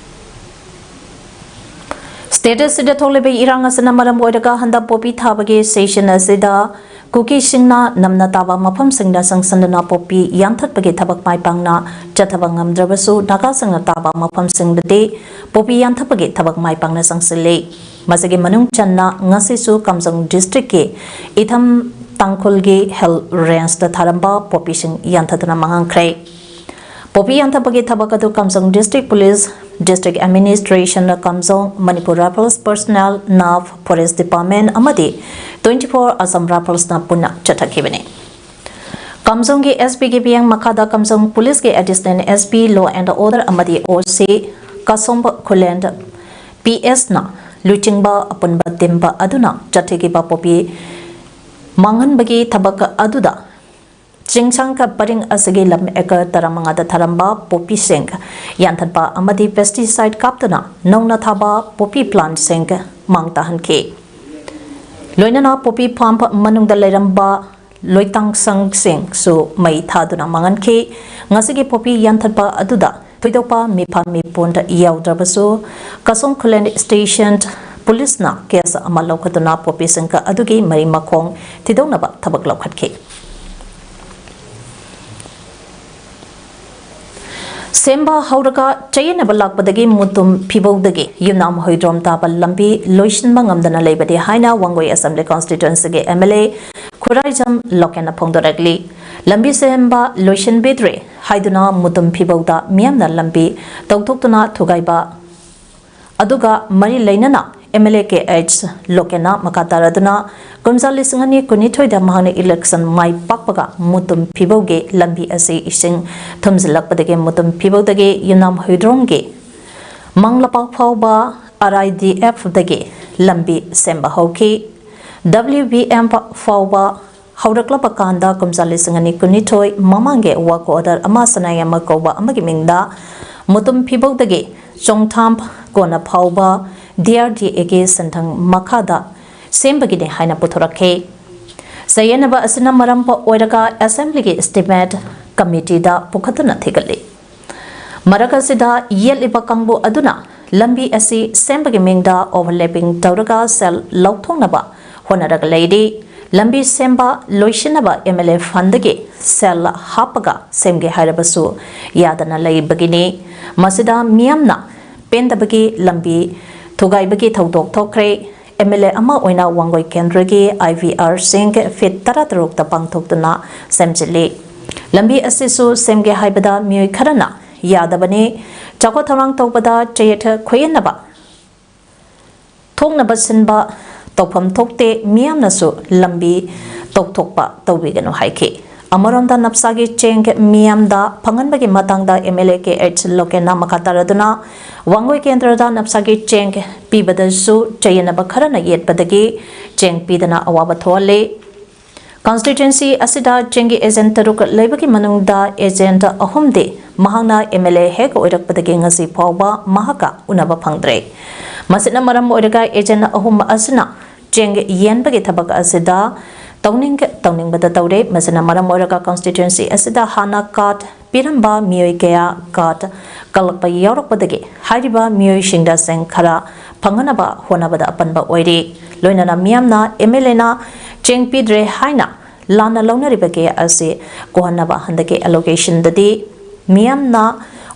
State ꯑꯁꯤꯗ ꯊꯣꯛꯂꯤꯕ ꯏꯔꯥꯡ ꯑꯁꯤꯅ ꯃꯔꯝ ꯑꯣꯏꯔꯒ ꯍꯟꯗꯛ ꯄꯣꯄꯤ ꯊꯥꯕꯒꯤ season ꯑꯁꯤꯗ ꯀꯨꯀꯤꯁꯤꯡꯅ ꯅꯝꯅ ꯇꯥꯕ ꯃꯐꯝꯁꯤꯡꯗ ꯆꯪꯁꯤꯟꯗꯨꯅ ꯄꯣꯄꯤ ꯌꯥꯟꯊꯠꯄꯒꯤ ꯊꯕꯛ ꯃꯥꯏ ꯄꯥꯛꯅ ꯆꯠꯊꯕ ꯉꯝꯗ꯭ꯔꯕꯁꯨ, ꯅꯥꯒꯥꯁꯤꯡꯅ ꯇꯥꯕ ꯃꯐꯝꯁꯤꯡꯗꯗꯤ ꯄꯣꯄꯤ ꯌꯥꯟꯊꯠꯄꯒꯤ ꯊꯕꯛ ꯃꯥꯏ ꯄꯥꯛꯅ ꯆꯪꯁꯤꯜꯂꯤ꯫ ꯃꯁꯤꯒꯤ ꯃꯅꯨꯡ ꯆꯟꯅ ꯉꯁꯤꯁꯨ ꯀꯥꯝꯖꯣꯡ district ꯀꯤ ꯏꯊꯝ ꯇꯥꯡꯈꯨꯜꯒꯤ Hill Range ꯇ ꯊꯥꯔꯝꯕ ꯄꯣꯄꯤꯁꯤꯡ ꯌꯥꯟꯊꯠꯇꯨꯅ ꯃꯥꯡꯍꯟꯈ꯭ꯔꯦ꯫ ꯄꯣꯄꯤ ꯌꯥꯟꯊꯠꯄꯒꯤ ꯊꯕꯛ ꯑꯗꯨ ꯀꯥꯝꯖꯣꯡ district police, district administration, ꯀꯥꯝꯖꯣꯡ, Manipur Rifles personnel, NAF, forest department ꯑꯃꯗꯤ twenty four Assam Rifles ꯅ ꯄꯨꯟꯅ ꯆꯠꯊꯈꯤꯕꯅꯤ꯫ ꯀꯥꯝꯖꯣꯡꯒꯤ S P ꯒꯤ ꯃꯤꯠꯌꯦꯡ ꯃꯈꯥꯗ ꯀꯥꯝꯖꯣꯡ police ꯀꯤ additional S P, law and order ꯑꯃꯗꯤ O C, ꯀꯥꯁꯣꯝꯕ ꯈꯨꯂꯦꯟ P S ꯅ ꯂꯨꯆꯤꯡꯕ ꯑꯄꯨꯟꯕ team ꯑꯗꯨꯅ ꯆꯠꯊꯈꯤꯕ ꯄꯣꯄꯤ ꯃꯥꯡꯍꯟꯕꯒꯤ ꯊꯕꯛ ꯑꯗꯨꯗ ꯆꯤꯡꯁꯥꯡ ꯄꯔꯤꯡ ꯑꯁꯤꯒꯤ ꯂꯝ acre ꯇꯔꯥꯃꯉꯥꯗ ꯊꯥꯔꯝꯕ ꯄꯣꯄꯤꯁꯤꯡ ꯌꯥꯟꯊꯠꯄ ꯑꯃꯗꯤ pesticide ꯀꯥꯞꯇꯨꯅ ꯅꯧꯅ ꯊꯥꯕ ꯄꯣꯄꯤ plant ꯁꯤꯡ ꯃꯥꯡ ꯇꯥꯍꯟꯈꯤ꯫ ꯂꯣꯏꯅꯅ ꯄꯣꯄꯤ farm ꯃꯅꯨꯡꯗ ꯂꯩꯔꯝꯕ ꯂꯣꯏꯇꯥꯡꯁꯪꯁꯤꯡꯁꯨ ꯃꯩ ꯊꯥꯗꯨꯅ ꯃꯥꯡꯍꯟꯈꯤ꯫ ꯉꯁꯤꯒꯤ ꯄꯣꯄꯤ ꯌꯥꯟꯊꯠꯄ ꯑꯗꯨꯗ ꯊꯣꯏꯗꯣꯛꯄ ꯃꯤꯐꯝ ꯃꯤꯄꯨꯟ ꯌꯥꯎꯗ꯭ꯔꯕꯁꯨ, ꯀꯥꯁꯣꯝ ꯈꯨꯂꯦꯟ station police ꯅ case ꯑꯃ ꯂꯧꯈꯠꯇꯨꯅ ꯄꯣꯄꯤꯁꯤꯡ ꯑꯗꯨꯒꯤ ꯃꯔꯤ ꯃꯈꯣꯡ ꯊꯤꯗꯣꯛꯅꯕ ꯊꯕꯛ ꯂꯧꯈꯠꯈꯤ꯫ ꯁꯦꯝꯕ ꯍꯧꯔꯒ ꯆꯌꯦꯠꯅꯕ ꯂꯥꯛꯄꯗꯒꯤ ꯃꯨꯇꯨꯝ ꯐꯤꯕꯧꯗꯒꯤ ꯌꯨꯝꯅꯥꯝ ꯍꯨꯏꯗ꯭ꯔꯣꯝ ꯇꯥꯕ ꯂꯝꯕꯤ ꯂꯣꯏꯁꯤꯟꯕ ꯉꯝꯗꯅ ꯂꯩꯕꯅꯤ ꯍꯥꯏꯅ ꯋꯥꯡꯒꯣꯏ ꯑꯦꯁꯦꯝꯕ꯭ꯂꯤ ꯀꯣꯟꯁꯇꯤꯇ꯭ꯋꯦꯟꯁꯤꯒꯤ ꯑꯦꯝ ꯑꯦꯜ ꯑꯦ ꯈꯨꯔꯥꯏꯖꯝ ꯂꯣꯀꯦꯟꯅ ꯐꯣꯡꯗꯣꯔꯛꯂꯤ꯫ ꯂꯝꯕꯤ ꯁꯦꯝꯕ ꯂꯣꯏꯁꯤꯟꯕꯤꯗ꯭ꯔꯦ ꯍꯥꯏꯗꯨꯅ ꯃꯨꯇꯨꯝ ꯐꯤꯕꯧꯗ ꯃꯤꯌꯥꯝꯅ ꯂꯝꯕꯤ ꯇꯧꯊꯣꯛꯇꯨꯅ ꯊꯨꯒꯥꯏꯕ ꯑꯗꯨꯒ ꯃꯔꯤ ꯂꯩꯅꯅ M L A K H ꯂꯣꯀꯦꯟꯅ ꯃꯈꯥ ꯇꯥꯔꯗꯨꯅ ꯀꯨꯝꯖꯥ ꯂꯤꯁꯤꯡ ꯑꯅꯤ ꯀꯨꯟꯅꯤꯊꯣꯏꯗ ꯃꯍꯥꯛꯅ ꯏꯂꯦꯛꯁꯟ ꯃꯥꯏ ꯄꯥꯛꯄꯒ ꯃꯨꯇꯨꯝ ꯐꯤꯕꯧꯒꯤ ꯂꯝꯕꯤ ꯑꯁꯤ ꯏꯁꯤꯡ ꯊꯨꯝꯖꯤꯜꯂꯛꯄꯗꯒꯤ ꯃꯨꯇꯨꯝ ꯐꯤꯕꯧꯗꯒꯤ ꯌꯨꯝꯅꯥꯝ ꯍꯨꯏꯗ꯭ꯔꯣꯝꯒꯤ ꯃꯪꯂꯄꯥꯛ ꯐꯥꯎꯕ ꯑꯥꯔ ꯑꯥꯏ ꯗꯤ ꯑꯦꯐꯗꯒꯤ ꯂꯝꯕꯤ ꯁꯦꯝꯕ ꯍꯧꯈꯤ꯫ ꯗꯕ꯭ꯂꯤꯎ ꯕꯤ ꯑꯦꯝ ꯐꯥꯎꯕ ꯍꯧꯔꯛꯂꯕ ꯀꯥꯟꯗ ꯀꯨꯝꯖꯥ ꯂꯤꯁꯤꯡ ꯑꯅꯤ ꯀꯨꯟꯅꯤꯊꯣꯏ ꯃꯃꯥꯡꯒꯤ ꯋꯥꯔꯛ ꯑꯣꯔꯗꯔ ꯑꯃ ꯁꯅꯥꯌꯥꯝꯕ ꯀꯧꯕ ꯑꯃꯒꯤ ꯃꯤꯡꯗ ꯃꯨꯇꯨꯝ ꯐꯤꯕꯧꯗꯒꯤ ꯆꯣꯡꯊꯥꯝ ꯀꯣꯟꯅ ꯐꯥꯎꯕ ꯗꯤ ꯑꯥꯔ ꯗꯤ ꯑꯦꯒꯤ ꯁꯦꯟꯊꯪ ꯃꯈꯥꯗ ꯁꯦꯝꯕꯒꯤꯅꯤ ꯍꯥꯏꯅ ꯄꯨꯊꯣꯔꯛꯈꯤ꯫ ꯆꯌꯦꯠꯅꯕ ꯑꯁꯤꯅ ꯃꯔꯝ ꯑꯣꯏꯔꯒ ꯑꯦꯁꯦꯝꯕ꯭ꯂꯤꯒꯤ ꯏꯁꯇꯤꯃꯦꯠ ꯀꯃꯤꯇꯤꯗ ꯄꯨꯈꯠꯇꯨꯅ ꯊꯤꯒꯠꯂꯤ꯫ ꯃꯔꯛ ꯑꯁꯤꯗ ꯌꯦꯠꯂꯤꯕ ꯀꯥꯡꯕꯨ ꯑꯗꯨꯅ ꯂꯝꯕꯤ ꯑꯁꯤ ꯁꯦꯝꯕꯒꯤ ꯃꯤꯡꯗ ꯑꯣꯚꯔꯂꯦꯄꯤꯡ ꯇꯧꯔꯒ ꯁꯦꯜ ꯂꯧꯊꯣꯛꯅꯕ ꯍꯣꯠꯅꯔꯒ ꯂꯩꯔꯤ꯫ ꯂꯝꯕꯤ ꯁꯦꯝꯕ ꯂꯣꯏꯁꯤꯟꯅꯕ ꯑꯦꯝ ꯑꯦꯜ ꯑꯦ ꯐꯟꯗꯒꯤ ꯁꯦꯜ ꯍꯥꯞꯄꯒ ꯁꯦꯝꯒꯦ ꯍꯥꯏꯔꯕꯁꯨ ꯌꯥꯗꯅ ꯂꯩꯕꯒꯤꯅꯤ꯫ ꯃꯁꯤꯗ ꯃꯤꯌꯥꯝꯅ ꯄꯦꯟꯗꯕꯒꯤ ꯂꯝꯕꯤ ꯊꯨꯒꯥꯏꯕꯒꯤ ꯊꯧꯗꯣꯛ ꯊꯣꯛꯈ꯭ꯔꯦ꯫ ꯑꯦꯝ ꯑꯦꯜ ꯑꯦ ꯑꯃ ꯑꯣꯏꯅ ꯋꯥꯡꯒꯣꯏ ꯀꯦꯟꯗ꯭ꯔꯒꯤ ꯑꯥꯏ ꯚꯤ ꯑꯥꯔ ꯁꯤꯡ ꯐꯤꯠ ꯇꯔꯥꯇꯔꯨꯛꯇ ꯄꯥꯡꯊꯣꯛꯇꯨꯅ ꯁꯦꯝꯖꯤꯜꯂꯤ꯫ ꯂꯝꯕꯤ ꯑꯁꯤꯁꯨ ꯁꯦꯝꯒꯦ ꯍꯥꯏꯕꯗ ꯃꯤꯑꯣꯏ ꯈꯔꯅ ꯌꯥꯗꯕꯅꯤ꯫ ꯆꯥꯎꯈꯠ ꯊꯧꯔꯥꯡ ꯇꯧꯕꯗ ꯆꯌꯦꯠ ꯈꯣꯏꯌꯦꯟꯅꯕ ꯊꯣꯛꯅꯕ ꯁꯤꯟꯕ ꯇꯧꯐꯝ ꯊꯣꯛꯇꯦ, ꯃꯤꯌꯥꯝꯅꯁꯨ ꯂꯝꯕꯤ ꯇꯧꯊꯣꯛꯄ ꯇꯧꯕꯤꯒꯅꯨ ꯍꯥꯏꯈꯤ꯫ ꯑꯃꯔꯣꯝꯗ ꯅꯞꯁꯥꯒꯤ ꯆꯦꯡ ꯃꯤꯌꯥꯝꯗ ꯐꯪꯍꯟꯕꯒꯤ ꯃꯇꯥꯡꯗ M L A K H ꯂꯣꯀꯦꯟꯅ ꯃꯈꯥ ꯇꯥꯔꯗꯨꯅ ꯋꯥꯡꯒꯣꯏ ꯀꯦꯟꯗ꯭ꯔꯗ ꯅꯞꯁꯥꯒꯤ ꯆꯦꯡ ꯄꯤꯕꯗꯁꯨ ꯆꯌꯦꯠꯅꯕ ꯈꯔꯅ ꯌꯦꯠꯄꯗꯒꯤ ꯆꯦꯡ ꯄꯤꯗꯅ ꯑꯋꯥꯕ ꯊꯣꯛꯍꯜꯂꯤ꯫ ꯀꯟꯁꯇꯤꯇ꯭ꯋꯦꯟꯁꯤ ꯑꯁꯤꯗ ꯆꯦꯡꯒꯤ ꯑꯦꯖꯦꯟ ꯇꯔꯨꯛ ꯂꯩꯕꯒꯤ ꯃꯅꯨꯡꯗ ꯑꯦꯖꯦꯟ ꯑꯍꯨꯝꯗꯤ ꯃꯍꯥꯛꯅ ꯑꯦꯝ ꯑꯦꯜ ꯑꯦ ꯍꯦꯛ ꯑꯣꯏꯔꯛꯄꯗꯒꯤ ꯉꯁꯤ ꯐꯥꯎꯕ ꯃꯍꯥꯛꯀ ꯎꯅꯕ ꯐꯪꯗ꯭ꯔꯦ꯫ ꯃꯁꯤꯅ ꯃꯔꯝ ꯑꯣꯏꯔꯒ ꯑꯦꯖꯦꯟ ꯑꯍꯨꯝ ꯑꯁꯤꯅ ꯆꯦꯡ ꯌꯦꯟꯕꯒꯤ ꯊꯕꯛ ꯑꯁꯤꯗ ꯇꯧꯅꯤꯡ ꯇꯧꯅꯤꯡꯕꯗ ꯇꯧꯔꯦ꯫ ꯃꯁꯤꯅ ꯃꯔꯝ ꯑꯣꯏꯔꯒ ꯀꯟꯁꯇꯤꯇ꯭ꯋꯦꯟꯁꯤ ꯑꯁꯤꯗ ꯍꯥꯟꯅ ꯀꯥꯔꯗ ꯄꯤꯔꯝꯕ ꯃꯤꯑꯣꯏ ꯀꯌꯥ ꯀꯥꯔꯗ ꯀꯛꯂꯛꯄ ꯌꯥꯎꯔꯛꯄꯗꯒꯤ ꯍꯥꯏꯔꯤꯕ ꯃꯤꯑꯣꯏꯁꯤꯡꯗ ꯆꯦꯡ ꯈꯔ ꯐꯪꯍꯟꯅꯕ ꯍꯣꯠꯅꯕꯗ ꯑꯄꯟꯕ ꯑꯣꯏꯔꯤ꯫ ꯂꯣꯏꯅꯅ ꯃꯤꯌꯥꯝꯅ ꯑꯦꯝ ꯑꯦꯜ ꯑꯦꯅ ꯆꯦꯡ ꯄꯤꯗ꯭ꯔꯦ ꯍꯥꯏꯅ ꯂꯥꯟꯅ ꯂꯧꯅꯔꯤꯕ ꯀꯌꯥ ꯑꯁꯤ ꯀꯣꯛꯍꯟꯅꯕ ꯍꯟꯗꯛꯀꯤ ꯑꯦꯂꯣꯀꯦꯁꯟꯗꯗꯤ ꯃꯤꯌꯥꯝꯅ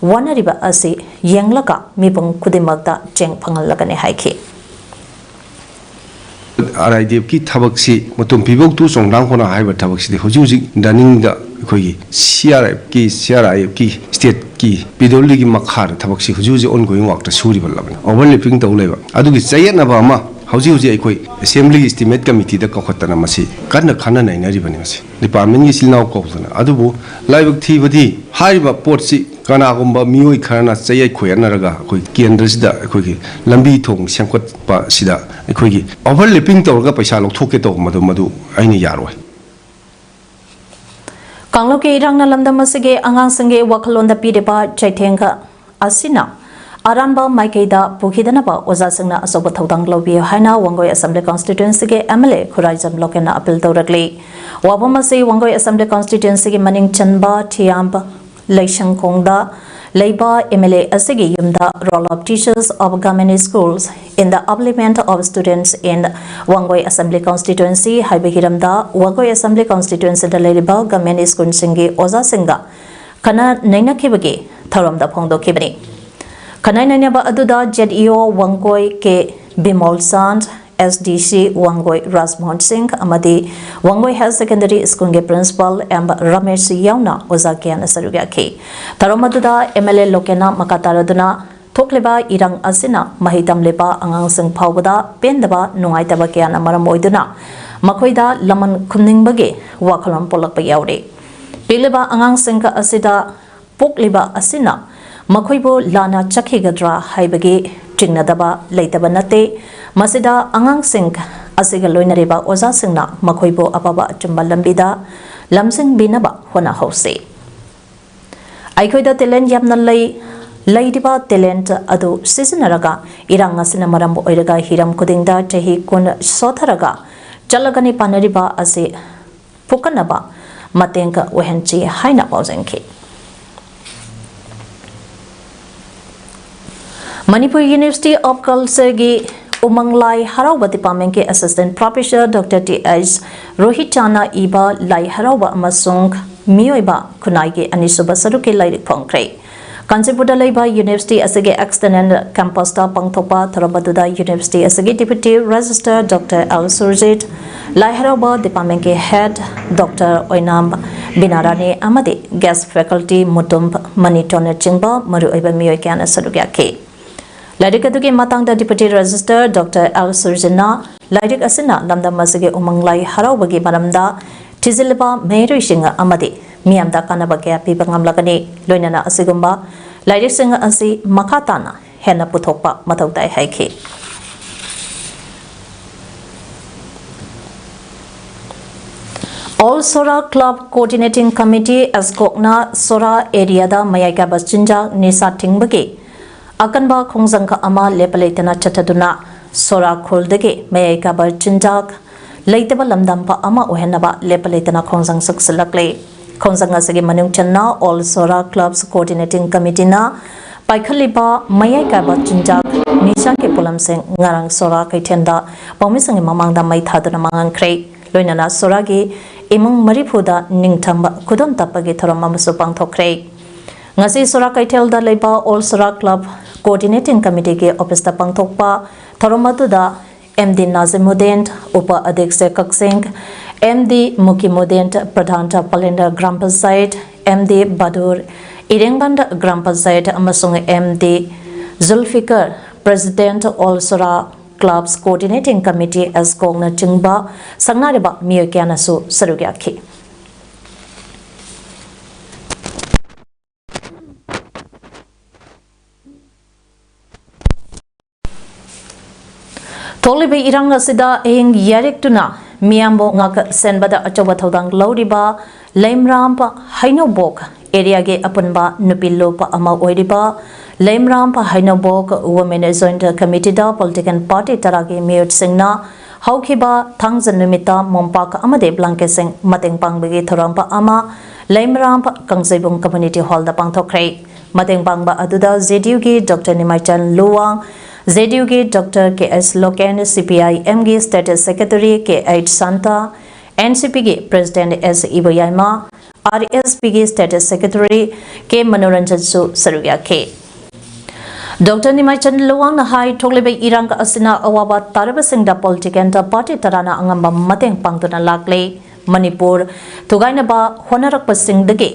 ꯋꯥꯅꯔꯤꯕ ꯑꯁꯤ ꯌꯦꯡꯂꯒ ꯃꯤꯄꯨꯝ ꯈꯨꯗꯤꯡꯃꯛꯇ ꯆꯦꯡ ꯐꯪꯍꯜꯂꯒꯅꯤ ꯍꯥꯏꯈꯤ꯫ ꯑꯥꯔ ꯑꯥꯏ ꯗꯤ ꯑꯦꯐꯀꯤ ꯊꯕꯛꯁꯤ ꯃꯇꯝ ꯄꯤꯕꯧ ꯇꯨ ꯆꯣꯡꯗꯥꯡ ꯈꯣꯅꯥ ꯍꯥꯏꯕ ꯊꯕꯛꯁꯤꯗꯤ ꯍꯧꯖꯤꯛ ꯍꯧꯖꯤꯛ ꯔꯟꯅꯤꯡꯗ ꯑꯩꯈꯣꯏꯒꯤ ꯁꯤ ꯑꯥꯔ ꯑꯦꯐꯀꯤ ꯁꯤ ꯑꯥꯔ ꯑꯥꯏ ꯑꯦꯐꯀꯤ ꯁ꯭ꯇꯦꯠꯀꯤ ꯄꯤ ꯗꯕ꯭ꯂꯤꯎ ꯗꯤꯒꯤ ꯃꯈꯥꯗ ꯊꯕꯛꯁꯤ ꯍꯧꯖꯤꯛ ꯍꯧꯖꯤꯛ ꯑꯣꯟ ꯒꯣꯋꯤꯡ ꯋꯥꯛꯇ ꯁꯨꯔꯤꯕ ꯂꯕꯅꯤ, ꯑꯣꯚꯔꯂꯦꯄꯤꯡ ꯇꯧ ꯂꯩꯕ꯫ ꯑꯗꯨꯒꯤ ꯆꯌꯦꯠꯅꯕ ꯑꯃ ꯍꯧꯖꯤꯛ ꯍꯧꯖꯤꯛ ꯑꯩꯈꯣꯏ ꯑꯦꯁꯦꯝꯕ꯭ꯂꯤꯒꯤ ꯏꯁꯇꯤꯃꯦꯠ ꯀꯃꯤꯇꯤꯗ ꯀꯧꯈꯠꯇꯅ ꯃꯁꯤ ꯀꯟꯅ ꯈꯟꯅ ꯅꯩꯅꯔꯤꯕꯅꯤ꯫ ꯃꯁꯤ ꯗꯤꯄꯥꯔꯠꯃꯦꯟꯒꯤ ꯏꯆꯤꯜ ꯏꯅꯥꯎ ꯀꯧꯗꯅ꯫ ꯑꯗꯨꯕꯨ ꯂꯥꯏꯕꯛ ꯊꯤꯕꯗꯤ ꯍꯥꯏꯔꯤꯕ ꯄꯣꯠꯁꯤ ꯀꯅꯥꯒꯨꯝꯕ ꯃꯤꯑꯣꯏ ꯈꯔꯅ ꯆꯌꯦꯠ ꯈꯣꯏꯌꯦꯠꯅꯔꯒ ꯑꯩꯈꯣꯏ ꯀꯦꯟꯗ꯭ꯔꯁꯤꯗ ꯑꯩꯈꯣꯏꯒꯤ ꯂꯝꯕꯤ ꯊꯣꯡ ꯁꯦꯝꯒꯠꯄ ꯁꯤꯗ ꯑꯩꯈꯣꯏꯒꯤ ꯑꯣꯚꯔꯂꯦꯄꯤꯡ ꯇꯧꯔꯒ ꯄꯩꯁꯥ ꯂꯧꯊꯣꯛꯀꯦ ꯇꯧꯕ ꯃꯗꯨ ꯃꯗꯨ ꯑꯩꯅ ꯌꯥꯔꯣꯏ꯫ ꯀꯥꯡꯂꯨꯞꯀꯤ ꯏꯔꯥꯡꯅ ꯂꯝꯗꯝ ꯑꯁꯤꯒꯤ ꯑꯉꯥꯡꯁꯤꯡꯒꯤ ꯋꯥꯈꯜꯂꯣꯟꯗ ꯄꯤꯔꯤꯕ ꯆꯩꯊꯦꯡ ꯑꯁꯤꯅ ꯑꯔꯥꯟꯕ ꯃꯥꯏꯀꯩꯗ ꯄꯨꯈꯤꯗꯅꯕ ꯑꯣꯖꯥꯁꯤꯡꯅ ꯑꯆꯧꯕ ꯊꯧꯗꯥꯡ ꯂꯧꯕꯤꯌꯨ ꯍꯥꯏꯅ ꯋꯥꯡꯒꯣꯏ ꯑꯁꯦꯝꯕ꯭ꯂꯤ ꯀꯟꯁꯇꯤꯇ꯭ꯋꯦꯟꯁꯤꯒꯤ ꯑꯦꯝ ꯑꯦꯜ ꯑꯦ ꯈꯨꯔꯥꯏꯖꯝ ꯂꯣꯀꯦꯟꯅ ꯑꯄꯤꯜ ꯇꯧꯔꯛꯂꯤ꯫ ꯋꯥꯐꯝ ꯑꯁꯤ ꯋꯥꯡꯒꯣꯏ ꯑꯁꯦꯝꯕ꯭ꯂꯤ ꯀꯟꯁꯇꯤꯇ꯭ꯋꯦꯟꯁꯤꯒꯤ ꯃꯅꯤꯡ ꯆꯟꯕ ꯊꯤꯌꯥꯝ ꯂꯩꯁꯪꯈꯣꯡꯗ ꯂꯩꯕ ꯑꯦꯝ ꯑꯦꯜ ꯑꯦ ꯑꯁꯤꯒꯤ ꯌꯨꯝꯗ Roll of Teachers of Government Schools in the Upliftment of Students in Wangoi Assembly Constituency ꯍꯥꯏꯕ ꯍꯤꯔꯝꯗ ꯋꯥꯡꯒꯣꯏ ꯑꯁꯦꯝꯕ꯭ꯂꯤ ꯀꯟꯁꯇꯤꯇ꯭ꯋꯦꯟꯁꯤꯗ ꯂꯩꯔꯤꯕ ꯒꯚꯔꯟꯃꯦꯟꯠ ꯁ꯭ꯀꯨꯜꯁꯤꯡꯒꯤ ꯑꯣꯖꯥꯁꯤꯡꯒ ꯈꯟꯅ ꯅꯩꯅꯈꯤꯕꯒꯤ ꯊꯧꯔꯝꯗ ꯐꯣꯡꯗꯣꯛꯈꯤꯕꯅꯤ꯫ ꯈꯟꯅ ꯅꯩꯅꯕ ꯑꯗꯨꯗ ꯖꯦꯠ ꯏ ꯑꯣ ꯋꯥꯡꯒꯣꯏ ꯀꯦ ꯕꯤꯃꯣꯜ ꯆꯥꯟꯗ, ꯑꯦꯁ ꯗꯤ ꯁꯤ ꯋꯥꯡꯒꯣꯏ ꯔꯥꯖꯃꯣꯍꯟ ꯁꯤꯡ ꯑꯃꯗꯤ ꯋꯥꯡꯒꯣꯏ ꯍꯥꯌꯔ ꯁꯦꯀꯦꯟꯗꯔꯤ ꯁ꯭ꯀꯨꯜꯒꯤ ꯄ꯭ꯔꯤꯟꯁꯤꯄꯥꯜ ꯑꯦꯝ ꯔꯃꯦꯁ ꯌꯥꯎꯅ ꯑꯣꯖꯥ ꯀꯌꯥꯅ ꯁꯔꯨꯛ ꯌꯥꯈꯤ꯫ ꯊꯧꯔꯝ ꯑꯗꯨꯗ ꯑꯦꯝ ꯑꯦꯜ ꯑꯦ ꯂꯣꯀꯦꯟꯅ ꯃꯈꯥ ꯇꯥꯔꯗꯨꯅ ꯊꯣꯛꯂꯤꯕ ꯏꯔꯥꯡ ꯑꯁꯤꯅ ꯃꯍꯩ ꯇꯝꯂꯤꯕ ꯑꯉꯥꯡꯁꯤꯡ ꯐꯥꯎꯕꯗ ꯄꯦꯟꯗꯕ ꯅꯨꯡꯉꯥꯏꯇꯕ ꯀꯌꯥꯅ ꯃꯔꯝ ꯑꯣꯏꯗꯨꯅ ꯃꯈꯣꯏꯗ ꯂꯃꯟ ꯈꯨꯝꯅꯤꯡꯕꯒꯤ ꯋꯥꯈꯜꯂꯣꯟ ꯄꯣꯛꯂꯛꯄ ꯌꯥꯎꯔꯤ꯫ ꯄꯤꯛꯂꯤꯕ ꯑꯉꯥꯡꯁꯤꯡ ꯑꯁꯤꯗ ꯄꯣꯛꯂꯤꯕ ꯑꯁꯤꯅ ꯃꯈꯣꯏꯕꯨ ꯂꯥꯟꯅ ꯆꯠꯈꯤꯒꯗ꯭ꯔꯥ ꯍꯥꯏꯕꯒꯤ ꯆꯤꯡꯅꯗꯕ ꯂꯩꯇꯕ ꯅꯠꯇꯦ꯫ ꯃꯁꯤꯗ ꯑꯉꯥꯡꯁꯤꯡ ꯑꯁꯤꯒ ꯂꯣꯏꯅꯔꯤꯕ ꯑꯣꯖꯥꯁꯤꯡꯅ ꯃꯈꯣꯏꯕꯨ ꯑꯐꯕ ꯑꯆꯨꯝꯕ ꯂꯝꯕꯤꯗ ꯂꯝꯖꯤꯡꯕꯤꯅꯕ ꯍꯣꯠꯅꯍꯧꯁꯤ꯫ ꯑꯩꯈꯣꯏꯗ ꯇꯦꯂꯦꯟ ꯌꯥꯝꯅ ꯂꯩ, ꯂꯩꯔꯤꯕ ꯇꯦꯂꯦꯟ ꯑꯗꯨ ꯁꯤꯖꯤꯟꯅꯔꯒ ꯏꯔꯥꯡ ꯑꯁꯤꯅ ꯃꯔꯝ ꯑꯣꯏꯔꯒ ꯍꯤꯔꯝ ꯈꯨꯗꯤꯡꯗ ꯆꯍꯤ ꯀꯨꯟ ꯁꯣꯊꯔꯒ ꯆꯠꯂꯒꯅꯤ ꯄꯥꯅꯔꯤꯕ ꯑꯁꯤ ꯐꯨꯀꯠꯅꯕ ꯃꯇꯦꯡ ꯑꯣꯏꯍꯟꯁꯤ ꯍꯥꯏꯅ ꯄꯥꯎꯖꯦꯟꯈꯤ꯫ ꯃꯅꯤꯄꯨꯔ University of Cultureꯒꯤ ꯎꯃꯪ ꯂꯥꯏ ꯍꯔꯥꯎꯕ departmentꯀꯤ assistant professor Doctor T H ꯔꯣꯍꯤꯇꯥꯅ ꯏꯕ ꯂꯥꯏ ꯍꯔꯥꯎꯕ ꯑꯃꯁꯨꯡ ꯃꯤꯑꯣꯏꯕ ꯈꯨꯟꯅꯥꯏꯒꯤ ꯑꯅꯤꯁꯨꯕ ꯁꯔꯨꯛꯀꯤ ꯂꯥꯏꯔꯤꯛ ꯐꯣꯡꯈ꯭ꯔꯦ꯫ ꯀꯥꯟꯆꯤꯄꯨꯔꯗ ꯂꯩꯕ ꯌꯨꯅꯤꯚꯔꯁꯤꯇꯤ ꯑꯁꯤꯒꯤ ꯑꯦꯛꯁꯇꯔꯅꯦꯜ ꯀꯦꯝꯄꯁꯇ ꯄꯥꯡꯊꯣꯛꯄ ꯊꯧꯔꯝ ꯑꯗꯨꯗ ꯌꯨꯅꯤꯚꯔꯁꯤꯇꯤ ꯑꯁꯤꯒꯤ ꯗꯤꯄ꯭ꯌꯨꯇꯤ ꯔꯦꯖꯤꯁꯇ꯭ꯔꯥꯔ ꯗꯣꯛꯇꯔ ꯑꯦꯜ ꯁꯨꯔꯖꯤꯠ, ꯂꯥꯏ ꯍꯔꯥꯎꯕ ꯗꯤꯄꯥꯔꯠꯃꯦꯟꯒꯤ ꯍꯦꯗ ꯗꯣꯛꯇꯔ ꯑꯣꯏꯅꯥꯝ ꯕꯤꯅꯥꯔꯥꯅꯤ ꯑꯃꯗꯤ ꯒꯦꯁ ꯐꯦꯀꯜꯇꯤ ꯃꯨꯇꯨꯝ ꯃꯅꯤꯇꯣꯟꯅꯆꯤꯡꯕ ꯃꯔꯨꯑꯣꯏꯕ ꯃꯤꯑꯣꯏ ꯀꯌꯥꯅ ꯁꯔꯨꯛ ꯌꯥꯈꯤ꯫ ꯂꯥꯏꯔꯤꯛ ꯑꯗꯨꯒꯤ ꯃꯇꯥꯡꯗ ꯗꯤꯄ꯭ꯌꯨꯇꯤ ꯔꯦꯖꯤꯁꯇ꯭ꯔꯥꯔ ꯗꯣꯛꯇꯔ ꯑꯦꯜ ꯁꯨꯔꯖꯤꯠꯅ, ꯂꯥꯏꯔꯤꯛ ꯑꯁꯤꯅ ꯂꯝꯗꯝ ꯑꯁꯤꯒꯤ ꯎꯃꯪ ꯂꯥꯏ ꯍꯔꯥꯎꯕꯒꯤ ꯃꯔꯝꯗ ꯊꯤꯖꯤꯜꯂꯤꯕ ꯃꯍꯩꯔꯣꯏꯁꯤꯡ ꯑꯃꯗꯤ ꯃꯤꯌꯥꯝꯗ ꯀꯥꯟꯅꯕ ꯀꯌꯥ ꯄꯤꯕ ꯉꯝꯂꯒꯅꯤ꯫ ꯂꯣꯏꯅꯅ ꯑꯁꯤꯒꯨꯝꯕ ꯂꯥꯏꯔꯤꯛꯁꯤꯡ ꯑꯁꯤ ꯃꯈꯥ ꯇꯥꯅ ꯍꯦꯟꯅ ꯄꯨꯊꯣꯛꯄ ꯃꯊꯧ ꯇꯥꯏ ꯍꯥꯏꯈꯤ꯫ All Sora club coordinating committee, ꯑꯦꯁꯀꯣꯛꯅ ꯁꯣꯔꯥ ꯑꯦꯔꯤꯌꯥꯗ ꯃꯌꯥꯏ ꯀꯥꯏꯕ ꯆꯤꯟꯖꯥꯛ ꯅꯤꯁꯥ ꯊꯤꯡꯕꯒꯤ ꯑꯀꯟꯕ ꯈꯣꯡꯖꯪ ꯑꯃ ꯂꯦꯞꯄ ꯂꯩꯇꯅ ꯆꯠꯊꯗꯨꯅ ꯁꯣꯔꯥ ꯈꯨꯜꯗꯒꯤ ꯃꯌꯥꯏ ꯀꯥꯏꯕ ꯆꯤꯟꯖꯥꯛ ꯂꯩꯇꯕ ꯂꯝꯗꯝ ꯑꯃ ꯑꯣꯏꯍꯟꯅꯕ ꯂꯦꯞꯄ ꯂꯩꯇꯅ ꯈꯣꯡꯖꯪ ꯆꯪꯁꯤꯜꯂꯛꯂꯤ꯫ ꯈꯣꯡꯖꯪ ꯑꯁꯤꯒꯤ ꯃꯅꯨꯡ ꯆꯟꯅ ꯑꯣꯜ ꯁꯣꯔꯥ ꯀ꯭ꯂꯕꯁ ꯀꯣꯑꯣꯔꯗꯤꯅꯦꯇꯤꯡ ꯀꯃꯤꯇꯤꯅ ꯄꯥꯏꯈꯠꯂꯤꯕ ꯃꯌꯥꯏ ꯀꯥꯏꯕ ꯆꯤꯟꯖꯥꯛ ꯅꯤꯁꯥꯒꯤ ꯄꯣꯠꯂꯝꯁꯤꯡ ꯉꯔꯥꯡ ꯁꯣꯔꯥ ꯀꯩꯊꯦꯜꯗ ꯄꯥꯎꯃꯤꯁꯤꯡꯒꯤ ꯃꯃꯥꯡꯗ ꯃꯩ ꯊꯥꯗꯨꯅ ꯃꯥꯡꯍꯟꯈ꯭ꯔꯦ꯫ ꯂꯣꯏꯅꯅ ꯁꯣꯔꯥꯒꯤ ꯏꯃꯨꯡ ꯃꯔꯤꯐꯨꯗ ꯅꯤꯡꯊꯝꯕ ꯈꯨꯗꯣꯜ ꯇꯞꯄꯒꯤ ꯊꯧꯔꯝ ꯑꯃꯁꯨ ꯄꯥꯡꯊꯣꯛꯈ꯭ꯔꯦ꯫ ꯉꯁꯤ ꯁꯣꯔꯥ ꯀꯩꯊꯦꯜꯗ ꯂꯩꯕ ꯑꯣꯜ ꯁꯣꯔꯥ ꯀ꯭ꯂꯕ ꯀꯣꯑꯣꯔꯗꯤꯅꯦꯇꯤꯡ ꯀꯃꯤꯇꯤꯒꯤ ꯑꯣꯐꯤꯁꯇ ꯄꯥꯡꯊꯣꯛꯄ ꯊꯧꯔꯝ ꯑꯗꯨꯗ ꯑꯦꯝ ꯗꯤ ꯅꯥꯖꯤꯃꯨꯗꯤꯟ, ꯎꯄ ꯑꯙ꯭ꯌꯛꯁ ꯀꯛꯆꯤꯡ, ꯑꯦꯝ ꯗꯤ ꯃꯨꯀꯤꯃꯨꯗꯤꯟ, ꯄ꯭ꯔꯙꯥꯟ ꯄꯂꯦꯟꯗ꯭ꯔ ꯒ꯭ꯔꯥꯝ ꯄꯟꯆꯥꯌꯠ, ꯑꯦꯝ ꯗꯤ ꯕꯗꯨꯔ, ꯏꯔꯦꯡꯕꯟꯗ ꯒ꯭ꯔꯥꯝ ꯄꯟꯆꯥꯌꯠ ꯑꯃꯁꯨꯡ M D Zulfikar, president all Sora clubs coordinating committee, ꯑꯦꯁꯀꯣꯛꯅꯆꯤꯡꯕ ꯁꯛꯅꯥꯏꯔꯕ ꯃꯤꯑꯣꯏ ꯀꯌꯥꯅꯁꯨ ꯁꯔꯨꯛ ꯌꯥꯈꯤ꯫ ꯊꯣꯛꯂꯤꯕ ꯏꯔꯥꯡ ꯑꯁꯤꯗ ꯑꯍꯤꯡ ꯌꯥꯔꯦꯛꯇꯨꯅ ꯃꯤꯌꯥꯝꯕꯨ ꯉꯥꯛ ꯁꯦꯟꯕꯗ ꯑꯆꯧꯕ ꯊꯧꯗꯥꯡ ꯂꯧꯔꯤꯕ ꯂꯩꯃꯔꯥꯝ ꯍꯩꯅꯧꯕꯣꯛ ꯑꯦꯔꯤꯌꯥꯒꯤ ꯑꯄꯨꯟꯕ ꯅꯨꯄꯤ ꯂꯨꯞ ꯑꯃ ꯑꯣꯏꯔꯤꯕ ꯂꯩꯃꯔꯥꯝ ꯍꯩꯅꯧꯕꯣꯛ ꯋꯨꯃꯦꯟ ꯖꯣꯏꯟꯠ ꯀꯃꯤꯇꯤꯗ ꯄꯣꯂꯤꯇꯤꯀꯦꯜ ꯄꯥꯔꯇꯤ ꯇꯔꯥꯒꯤ ꯃꯤꯑꯣꯏꯁꯤꯡꯅ ꯍꯧꯈꯤꯕ ꯊꯥꯡꯖ ꯅꯨꯃꯤꯠꯇ ꯃꯣꯝꯄꯥꯛ ꯑꯃꯗꯤ ꯕ꯭ꯂꯥꯡꯀꯦꯠꯁꯤꯡ ꯃꯇꯦꯡ ꯄꯥꯡꯕꯒꯤ ꯊꯧꯔꯝ ꯑꯃ ꯂꯩꯃꯔꯥꯝ ꯀꯥꯡꯖꯩꯕꯨꯡ ꯀꯝꯃ꯭ꯌꯨꯅꯤꯇꯤ ꯍꯣꯜꯗ ꯄꯥꯡꯊꯣꯛꯈ꯭ꯔꯦ꯫ ꯃꯇꯦꯡ ꯄꯥꯡꯕ ꯑꯗꯨꯗ ꯖꯦ ꯗꯤ ꯌꯨꯒꯤ ꯗꯣꯛꯇꯔ ꯅꯤꯃꯥꯏꯆꯟ ꯂꯨꯋꯥꯡ, ꯖꯦ ꯗꯤ ꯌꯨꯒꯤ ꯗꯣꯛꯇꯔ ꯀꯦ ꯑꯦꯁ ꯂꯣꯀꯦꯟ, ꯁꯤ ꯄꯤ ꯑꯥꯏ ꯑꯦꯝꯒꯤ ꯁ꯭ꯇꯦꯠ ꯁꯦꯀ꯭ꯔꯦꯇꯔꯤ ꯀꯦ ꯑꯩꯆ ꯁꯥꯟꯇ, ꯑꯦꯟ ꯁꯤ ꯄꯤꯒꯤ ꯄ꯭ꯔꯦꯁꯤꯗꯦꯟꯠ ꯑꯦꯁ ꯏꯕꯣꯌꯥꯏꯃ, ꯑꯥꯔ ꯑꯦꯁ ꯄꯤꯒꯤ ꯁ꯭ꯇꯦꯠ ꯁꯦꯀ꯭ꯔꯦꯇꯔꯤ ꯀꯦ ꯃꯅꯣꯔꯟꯖꯟꯁꯨ ꯁꯔꯨꯛ ꯌꯥꯈꯤ꯫ ꯗꯣꯛꯇꯔ ꯅꯤꯃꯥꯏꯆꯟ ꯂꯨꯋꯥꯡꯅ ꯍꯥꯏ, ꯊꯣꯛꯂꯤꯕ ꯏꯔꯥꯡ ꯑꯁꯤꯅ ꯑꯋꯥꯕ ꯇꯥꯔꯕꯁꯤꯡꯗ ꯄꯣꯂꯤꯇꯤꯀꯦꯜ ꯄꯥꯔꯇꯤ ꯇꯔꯥꯅ ꯑꯉꯝꯕ ꯃꯇꯦꯡ ꯄꯥꯡꯗꯨꯅ ꯂꯥꯛꯂꯤ꯫ ꯃꯅꯤꯄꯨꯔ ꯊꯨꯒꯥꯏꯅꯕ ꯍꯣꯠꯅꯔꯛꯄꯁꯤꯡꯗꯒꯤ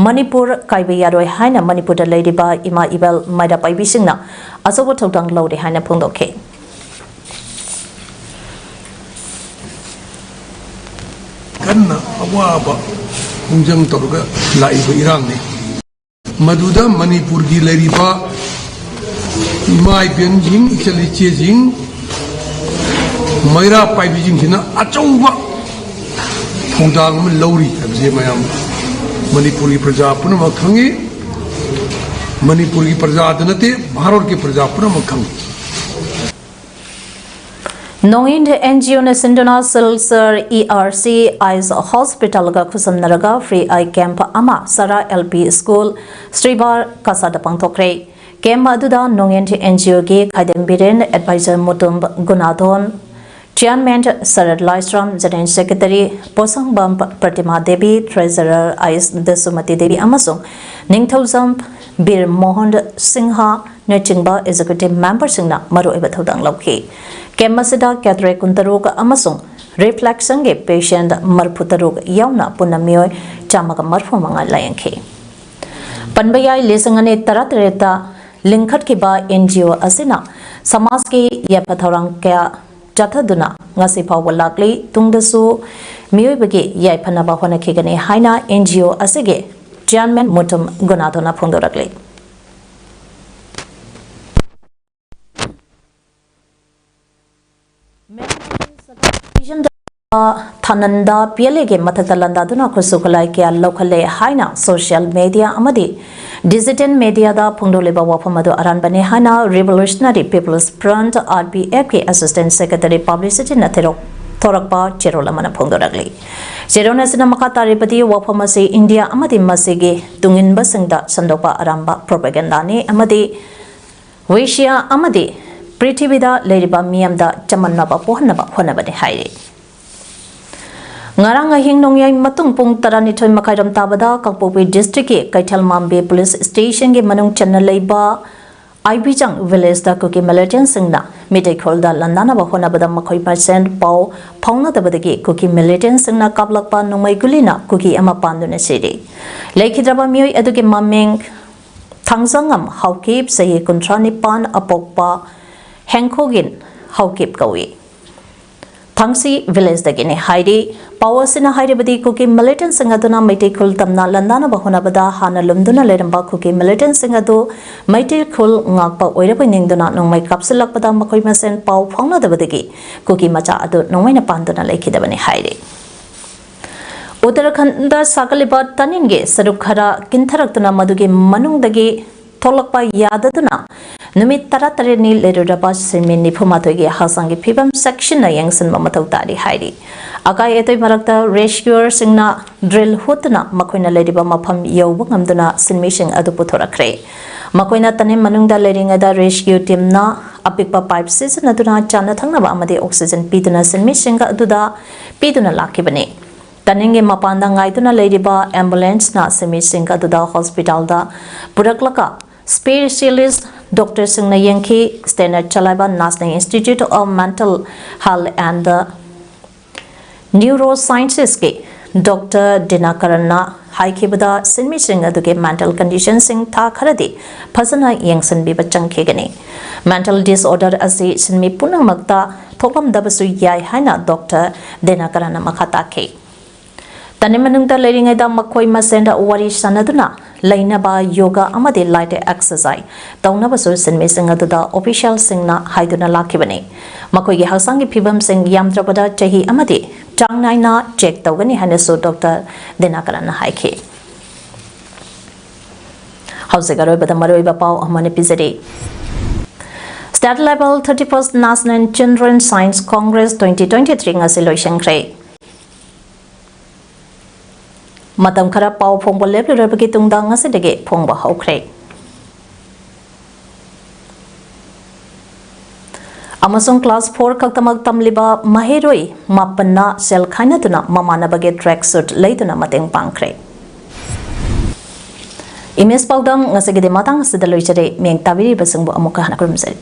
ꯃꯅꯤꯄꯨꯔ ꯀꯥꯏꯕ ꯌꯥꯔꯣꯏ ꯍꯥꯏꯅ ꯃꯅꯤꯄꯨꯔꯗ ꯂꯩꯔꯤꯕ ꯏꯃꯥ ꯏꯕꯦꯜ ꯃꯩꯔꯥ ꯄꯥꯏꯕꯤꯁꯤꯡꯅ ꯑꯆꯧꯕ ꯊꯧꯗꯥꯡ ꯂꯧꯔꯤ ꯍꯥꯏꯅ ꯐꯣꯡꯗꯣꯛꯈꯤ꯫ ꯀꯟꯅ ꯑꯋꯥꯕ ꯈꯣꯡꯖꯪ ꯇꯧꯔꯒ ꯂꯥꯛꯏꯕ ꯏꯔꯥꯡꯅꯤ꯫ ꯃꯗꯨꯗ ꯃꯅꯤꯄꯨꯔꯒꯤ ꯂꯩꯔꯤꯕ ꯏꯃꯥ ꯏꯕꯦꯟꯁꯤꯡ, ꯏꯆꯜ ꯏꯆꯦꯁꯤꯡ, ꯃꯩꯔꯥ ꯄꯥꯏꯕꯤꯁꯤꯡꯁꯤꯅ ꯑꯆꯧꯕ ꯊꯧꯗꯥꯡ ꯑꯃ ꯂꯧꯔꯤ ꯍꯥꯏꯕꯁꯦ ꯃꯌꯥꯝ ꯃꯅꯤꯄꯨꯔꯒꯤ ꯄ꯭ꯔꯖꯥ ꯄꯨꯝꯅꯃꯛ ꯈꯪꯉꯤ꯫ ꯃꯅꯤꯄꯨꯔꯒꯤ ꯄ꯭ꯔꯖꯥꯗ ꯅꯠꯇꯦ, ꯚꯥꯔꯠꯀꯤ ꯄ꯭ꯔꯖꯥ ꯄꯨꯝꯅꯃꯛ ꯈꯪꯉꯤ꯫ ꯅꯣꯡꯏꯟ ꯑꯦꯟ ꯖꯤ ꯑꯣꯅ ꯁꯤꯟꯗꯨꯅ Silchar E R C eyes ꯍꯣꯁꯄꯤꯇꯥꯜꯒ ꯈꯨꯠꯁꯝꯅꯔꯒ ꯐ꯭ꯔꯤ ꯑꯥꯏ ꯀꯦꯝꯞ ꯑꯃ ꯁꯔꯥ ꯑꯦꯜ ꯄꯤ ꯁ꯭ꯀꯨꯜ ꯁ꯭ꯔꯤꯕꯥꯔ ꯀꯁꯥꯗ ꯄꯥꯡꯊꯣꯛꯈ꯭ꯔꯦ꯫ ꯀꯦꯝꯞ ꯑꯗꯨꯗ ꯅꯣꯡꯏꯟ ꯑꯦꯟ ꯖꯤ ꯑꯣꯒꯤ Khaidem Biren, advisor Mutum Gunathon, chairman Sarat Laishram, general secretary Poshangbam Pratima Devi, treasurer ꯑꯥꯏꯁ ꯗꯁꯨꯃꯇꯤ ꯗꯦꯕꯤ ꯑꯃꯁꯨꯡ ꯅꯤꯡꯊꯧꯖꯝ ꯕꯤꯔ ꯃꯣꯍꯟ ꯁꯤꯡꯍꯅꯆꯤꯡꯕ ꯑꯦꯛꯖꯤꯀ꯭ꯌꯨꯇꯤꯚ ꯃꯦꯝꯕꯔꯁꯤꯡꯅ ꯃꯔꯨꯑꯣꯏꯕ ꯊꯧꯗꯥꯡ ꯂꯧꯈꯤ꯫ ꯀꯦꯝꯞ ꯑꯁꯤꯗ ꯀꯦꯇꯔꯦꯛ ꯀꯨꯟꯇꯔꯨꯛ ꯑꯃꯁꯨꯡ ꯔꯤꯐ꯭ꯂꯦꯛꯁꯟꯒꯤ ꯄꯦꯁꯦꯟꯠ ꯃꯔꯤꯐꯨꯇꯔꯨꯛ ꯌꯥꯎꯅ ꯄꯨꯟꯅ ꯃꯤꯑꯣꯏ ꯆꯥꯝꯃꯒ ꯃꯔꯤꯐꯨ ꯃꯉꯥ ꯂꯥꯌꯦꯡꯈꯤ꯫ ꯄꯟꯕ ꯌꯥꯏ, ꯂꯤꯁꯤꯡ ꯑꯅꯤ ꯇꯔꯥꯇꯔꯦꯠꯇ ꯂꯤꯡꯈꯠꯈꯤꯕ ꯑꯦꯟ ꯖꯤ ꯑꯣ ꯑꯁꯤꯅ ꯁꯃꯥꯖꯀꯤ ꯌꯥꯏꯐ ꯊꯧꯔꯥꯡ ꯀꯌꯥ ꯆꯠꯊꯗꯨꯅ ꯉꯁꯤ ꯐꯥꯎꯕ ꯂꯥꯛꯂꯤ꯫ ꯇꯨꯡꯗꯁꯨ ꯃꯤꯑꯣꯏꯕꯒꯤ ꯌꯥꯏꯐꯅꯕ ꯍꯣꯠꯅꯈꯤꯒꯅꯤ ꯍꯥꯏꯅ ꯑꯦꯟ ꯖꯤ ꯑꯣ ꯑꯁꯤꯒꯤ ꯆꯤꯌꯥꯔꯃꯦꯟ ꯃꯨꯇꯨꯝ ꯒꯨꯅꯥꯊꯣꯟꯅ ꯐꯣꯡꯗꯣꯔꯛꯂꯤ꯫ ꯊꯥꯅꯟꯗ ꯄꯤ ꯑꯦꯜ ꯑꯦꯒꯤ ꯃꯊꯛꯇ ꯂꯥꯟꯗꯥꯗꯨꯅ ꯈꯨꯠꯁꯨ ꯈꯨꯠꯂꯥꯏ ꯀꯌꯥ ꯂꯧꯈꯠꯂꯦ ꯍꯥꯏꯅ ꯁꯣꯁꯤꯌꯦꯜ ꯃꯦꯗꯤꯌꯥ ꯑꯃꯗꯤ ꯗꯤꯖꯤꯇꯦꯜ ꯃꯦꯗꯤꯌꯥꯗ ꯐꯣꯡꯗꯣꯛꯂꯤꯕ ꯋꯥꯐꯝ ꯑꯗꯨ ꯑꯔꯥꯟꯕꯅꯤ ꯍꯥꯏꯅ revolutionary people's front, R P ꯑꯦꯐꯀꯤ ꯑꯦꯁꯤꯁꯇꯦꯟꯠ ꯁꯦꯀ꯭ꯔꯦꯇꯔꯤ ꯄꯕ꯭ꯂꯤꯁꯤꯇꯤꯅ ꯊꯦꯔꯣꯛ-, ꯊꯣꯔꯛꯄ ꯆꯦꯔꯣꯜ ꯑꯃꯅ ꯐꯣꯡꯗꯣꯔꯛꯂꯤ꯫ ꯆꯦꯔꯣꯜ ꯑꯁꯤꯅ ꯃꯈꯥ ꯇꯥꯔꯤꯕꯗꯤ, ꯋꯥꯐꯝ ꯑꯁꯤ ꯏꯟꯗꯤꯌꯥ ꯑꯃꯗꯤ ꯃꯁꯤꯒꯤ ꯇꯨꯡꯏꯟꯕꯁꯤꯡꯗ ꯁꯟꯗꯣꯛꯄ ꯑꯔꯥꯟꯕ ꯄ꯭ꯔꯣꯄꯥꯒꯦꯟꯗꯥꯅꯤ ꯑꯃꯗꯤ ꯋꯦꯁꯤꯌꯥ ꯑꯃꯗꯤ ꯄ꯭ꯔꯤꯊꯤꯕꯤꯗ ꯂꯩꯔꯤꯕ ꯃꯤꯌꯥꯝꯗ ꯆꯃꯝꯅꯕ ꯄꯣꯛꯍꯟꯅꯕ ꯍꯣꯠꯅꯕꯅꯤ ꯍꯥꯏꯔꯤ꯫ ꯉꯔꯥꯡ ꯑꯍꯤꯡ ꯅꯣꯡꯌꯥꯏ ꯃꯇꯨꯡ ꯄꯨꯡ ꯇꯔꯥꯅꯤꯊꯣꯏ ꯃꯈꯥꯏꯔꯣꯝ ꯇꯥꯕꯗ ꯀꯥꯡꯄꯣꯛꯄꯤ district ꯀꯤ ꯀꯩꯊꯦꯜ ꯃꯥꯝꯕꯤ police station ꯒꯤ ꯃꯅꯨꯡ ꯆꯟꯅ ꯂꯩꯕ ꯑꯥꯏꯕꯤꯖꯥꯡ village ꯇ ꯀꯨꯀꯤ militant ꯁꯤꯡꯅ ꯃꯤꯇꯩ ꯈꯨꯜꯗ ꯂꯥꯟꯗꯥꯅꯕ ꯍꯣꯠꯅꯕꯗ ꯃꯈꯣꯏ ꯃꯁꯦꯟ ꯄꯥꯎ ꯐꯥꯎꯅꯗꯕꯗꯒꯤ ꯀꯨꯀꯤ militant ꯁꯤꯡꯅ ꯀꯥꯞꯂꯛꯄ ꯅꯣꯡꯃꯩ ꯒꯨꯂꯤꯅ ꯀꯨꯀꯤ ꯑꯃ ꯄꯥꯟꯗꯨꯅ ꯁꯤꯔꯤ꯫ ꯂꯩꯈꯤꯗ꯭ꯔꯕ ꯃꯤꯑꯣꯏ ꯑꯗꯨꯒꯤ ꯃꯃꯤꯡ ꯊꯥꯡꯖꯉꯝ ꯍꯥꯎꯀꯤꯞ, ꯆꯍꯤ ꯀꯨꯟꯊ꯭ꯔꯥ ꯅꯤꯄꯥꯟ, ꯑꯄꯣꯛꯄ ꯍꯦꯡꯈꯣꯒꯤꯟ ꯍꯥꯎꯀꯤꯞ ꯀꯧꯏ꯫ ꯊꯥꯡꯁꯤ village ꯗꯒꯤꯅꯤ ꯍꯥꯏꯔꯤ꯫ ꯄꯥꯎ ꯑꯁꯤꯅ ꯍꯥꯏꯔꯤꯕꯗꯤ ꯀꯨꯀꯤ militant ꯁꯤꯡ ꯑꯗꯨꯅ ꯃꯩꯇꯩ ꯈꯨꯜ ꯇꯝꯅ ꯂꯥꯟꯗꯥꯅꯕ ꯍꯣꯠꯅꯕꯗ ꯍꯥꯟꯅ ꯂꯨꯝꯗꯨꯅ ꯂꯩꯔꯝꯕ ꯀꯨꯀꯤ militant ꯁꯤꯡ ꯑꯗꯨ ꯃꯩꯇꯩ ꯈꯨꯜ ꯉꯥꯛꯄ ꯑꯣꯏꯔꯕꯣꯏ ꯅꯤꯡꯗꯨꯅ ꯅꯣꯡꯃꯩ ꯀꯥꯞꯁꯤꯜꯂꯛꯄꯗ ꯃꯈꯣꯏ ꯃꯁꯦꯟ ꯄꯥꯎ ꯐꯥꯎꯅꯗꯕꯗꯒꯤ ꯀꯨꯀꯤ ꯃꯆꯥ ꯑꯗꯨ ꯅꯣꯡꯃꯩꯅ ꯄꯥꯟꯗꯨꯅ ꯂꯩꯈꯤꯗꯕꯅꯤ ꯍꯥꯏꯔꯤ꯫ ꯎꯠꯇꯔꯥꯈꯟꯗ ꯁꯥꯒꯠꯂꯤꯕ ꯇꯅꯤꯟꯒꯤ ꯁꯔꯨꯛ ꯈꯔ ꯀꯤꯟꯊꯔꯛꯇꯨꯅ ꯃꯗꯨꯒꯤ ꯃꯅꯨꯡꯗꯒꯤ ꯊꯣꯛꯂꯛꯄ ꯌꯥꯗꯗꯨꯅ ꯅꯨꯃꯤꯠ ꯇꯔꯥꯇꯔꯦꯠꯅꯤ ꯂꯩꯔꯨꯔꯕ ꯁꯤꯟꯃꯤ ꯅꯤꯐꯨꯃꯥꯊꯣꯏꯒꯤ ꯍꯛꯆꯥꯡꯒꯤ ꯐꯤꯕꯝ ꯆꯦꯛꯁꯤꯟꯅ ꯌꯦꯡꯁꯤꯟꯕ ꯃꯊꯧ ꯇꯥꯔꯤ ꯍꯥꯏꯔꯤ꯫ ꯑꯀꯥꯏ ꯑꯇꯣꯏ ꯃꯔꯛꯇ rescuer ꯁꯤꯡꯅ drill ꯍꯨꯠꯇꯨꯅ ꯃꯈꯣꯏꯅ ꯂꯩꯔꯤꯕ ꯃꯐꯝ ꯌꯧꯕ ꯉꯝꯗꯨꯅ ꯁꯤꯟꯃꯤꯁꯤꯡ ꯑꯗꯨ ꯄꯨꯊꯣꯔꯛꯈ꯭ꯔꯦ꯫ ꯃꯈꯣꯏꯅ ꯇꯅꯦꯟ ꯃꯅꯨꯡꯗ ꯂꯩꯔꯤꯉꯩꯗ rescue team ꯅ ꯑꯄꯤꯛꯄ pipe ꯁꯤꯖꯤꯟꯅꯗꯨꯅ ꯆꯥꯅ ꯊꯛꯅꯕ ꯑꯃꯗꯤ oxygen ꯄꯤꯗꯨꯅ ꯁꯤꯟꯃꯤꯁꯤꯡ ꯑꯗꯨꯗ ꯄꯤꯗꯨꯅ ꯂꯥꯛꯈꯤꯕꯅꯤ꯫ ꯇꯅꯦꯟꯒꯤ ꯃꯄꯥꯟꯗ ꯉꯥꯏꯗꯨꯅ ꯂꯩꯔꯤꯕ ambulance ꯅ ꯁꯤꯟꯃꯤꯁꯤꯡ ꯑꯗꯨꯗ hospital ꯗ ꯄꯨꯔꯛꯂꯒ specialist doctor ꯁꯤꯡꯅ ꯌꯦꯡꯈꯤ꯫ Standard ꯆꯂꯥꯏꯕ National Institute of Mental Health and Neurosciences ꯀꯤ Doctor ꯗꯤꯅꯥꯀꯔꯟꯅ ꯍꯥꯏꯈꯤꯕꯗ, ꯁꯤꯟꯃꯤꯁꯤꯡ ꯑꯗꯨꯒꯤ mental condition ꯁꯤꯡ ꯊꯥ ꯈꯔꯗꯤ ꯐꯖꯅ ꯌꯦꯡꯁꯤꯟꯕꯤꯕ ꯆꯪꯈꯤꯒꯅꯤ꯫ Mental disorder ꯑꯁꯤ ꯁꯤꯟꯃꯤ ꯄꯨꯝꯅꯃꯛꯇ ꯊꯣꯛꯂꯝꯗꯕꯁꯨ ꯌꯥꯏ ꯍꯥꯏꯅ Doctor ꯗꯤꯅꯥꯀꯔꯟꯅ ꯃꯈꯥ ꯇꯥꯈꯤ꯫ ꯇꯅꯦꯟ ꯃꯅꯨꯡꯗ ꯂꯩꯔꯤꯉꯩꯗ ꯃꯈꯣꯏ ꯃꯁꯦꯟꯗ ꯋꯥꯔꯤ ꯁꯥꯟꯅꯗꯨꯅ ꯂꯩꯅꯕ, yoga ꯑꯃꯗꯤ light exercise ꯇꯧꯅꯕꯁꯨ ꯁꯤꯟꯃꯤꯁꯤꯡ ꯑꯗꯨꯗ official ꯁꯤꯡꯅ ꯍꯥꯏꯗꯨꯅ ꯂꯥꯛꯈꯤꯕꯅꯤ꯫ ꯃꯈꯣꯏꯒꯤ ꯍꯛꯆꯥꯡꯒꯤ ꯐꯤꯕꯝꯁꯤꯡ ꯌꯥꯝꯗ꯭ꯔꯕꯗ ꯆꯍꯤ ꯑꯃꯗꯤ ꯆꯥꯡ ꯅꯥꯏꯅ check ꯇꯧꯒꯅꯤ ꯍꯥꯏꯅꯁꯨ Doctor ꯗꯤꯅꯥꯀꯔꯟꯅ ꯍꯥꯏꯈꯤ꯫ ꯍꯧꯖꯤꯛ ꯑꯔꯣꯏꯕꯗ ꯃꯔꯨꯑꯣꯏꯕ ꯄꯥꯎ ꯑꯃꯅ ꯄꯤꯖꯔꯤ꯫ State level thirty-first National Children Science Congress twenty twenty-three ꯉꯁꯤ ꯂꯣꯏꯁꯤꯟꯈ꯭ꯔꯦ꯫ ꯃꯇꯝ ꯈꯔ ꯄꯥꯎ ꯐꯣꯡꯕ ꯂꯦꯞꯂꯨꯔꯕꯒꯤ ꯇꯨꯡꯗ ꯉꯁꯤꯗꯒꯤ ꯐꯣꯡꯕ ꯍꯧꯈ꯭ꯔꯦ꯫ ꯑꯃꯁꯨꯡ class four ꯈꯛꯇꯃꯛ ꯇꯝꯂꯤꯕ ꯃꯍꯩꯔꯣꯏ ꯃꯥꯄꯟꯅ ꯁꯦꯜ ꯈꯥꯏꯅꯗꯨꯅ ꯃꯃꯥꯟꯅꯕꯒꯤ track suit ꯂꯩꯗꯨꯅ ꯃꯇꯦꯡ ꯄꯥꯡꯈ꯭ꯔꯦ꯫ Image ꯄꯥꯎꯗꯝ ꯉꯁꯤꯒꯤꯗꯤ ꯃꯇꯥꯡ ꯑꯁꯤꯗ ꯂꯣꯏꯖꯔꯦ꯫ ꯃꯤꯠꯌꯦꯡ ꯇꯥꯕꯤꯔꯤꯕꯁꯤꯡꯕꯨ ꯑꯃꯨꯛꯀ ꯍꯟꯅ ꯈꯨꯔꯨꯝꯖꯔꯤ꯫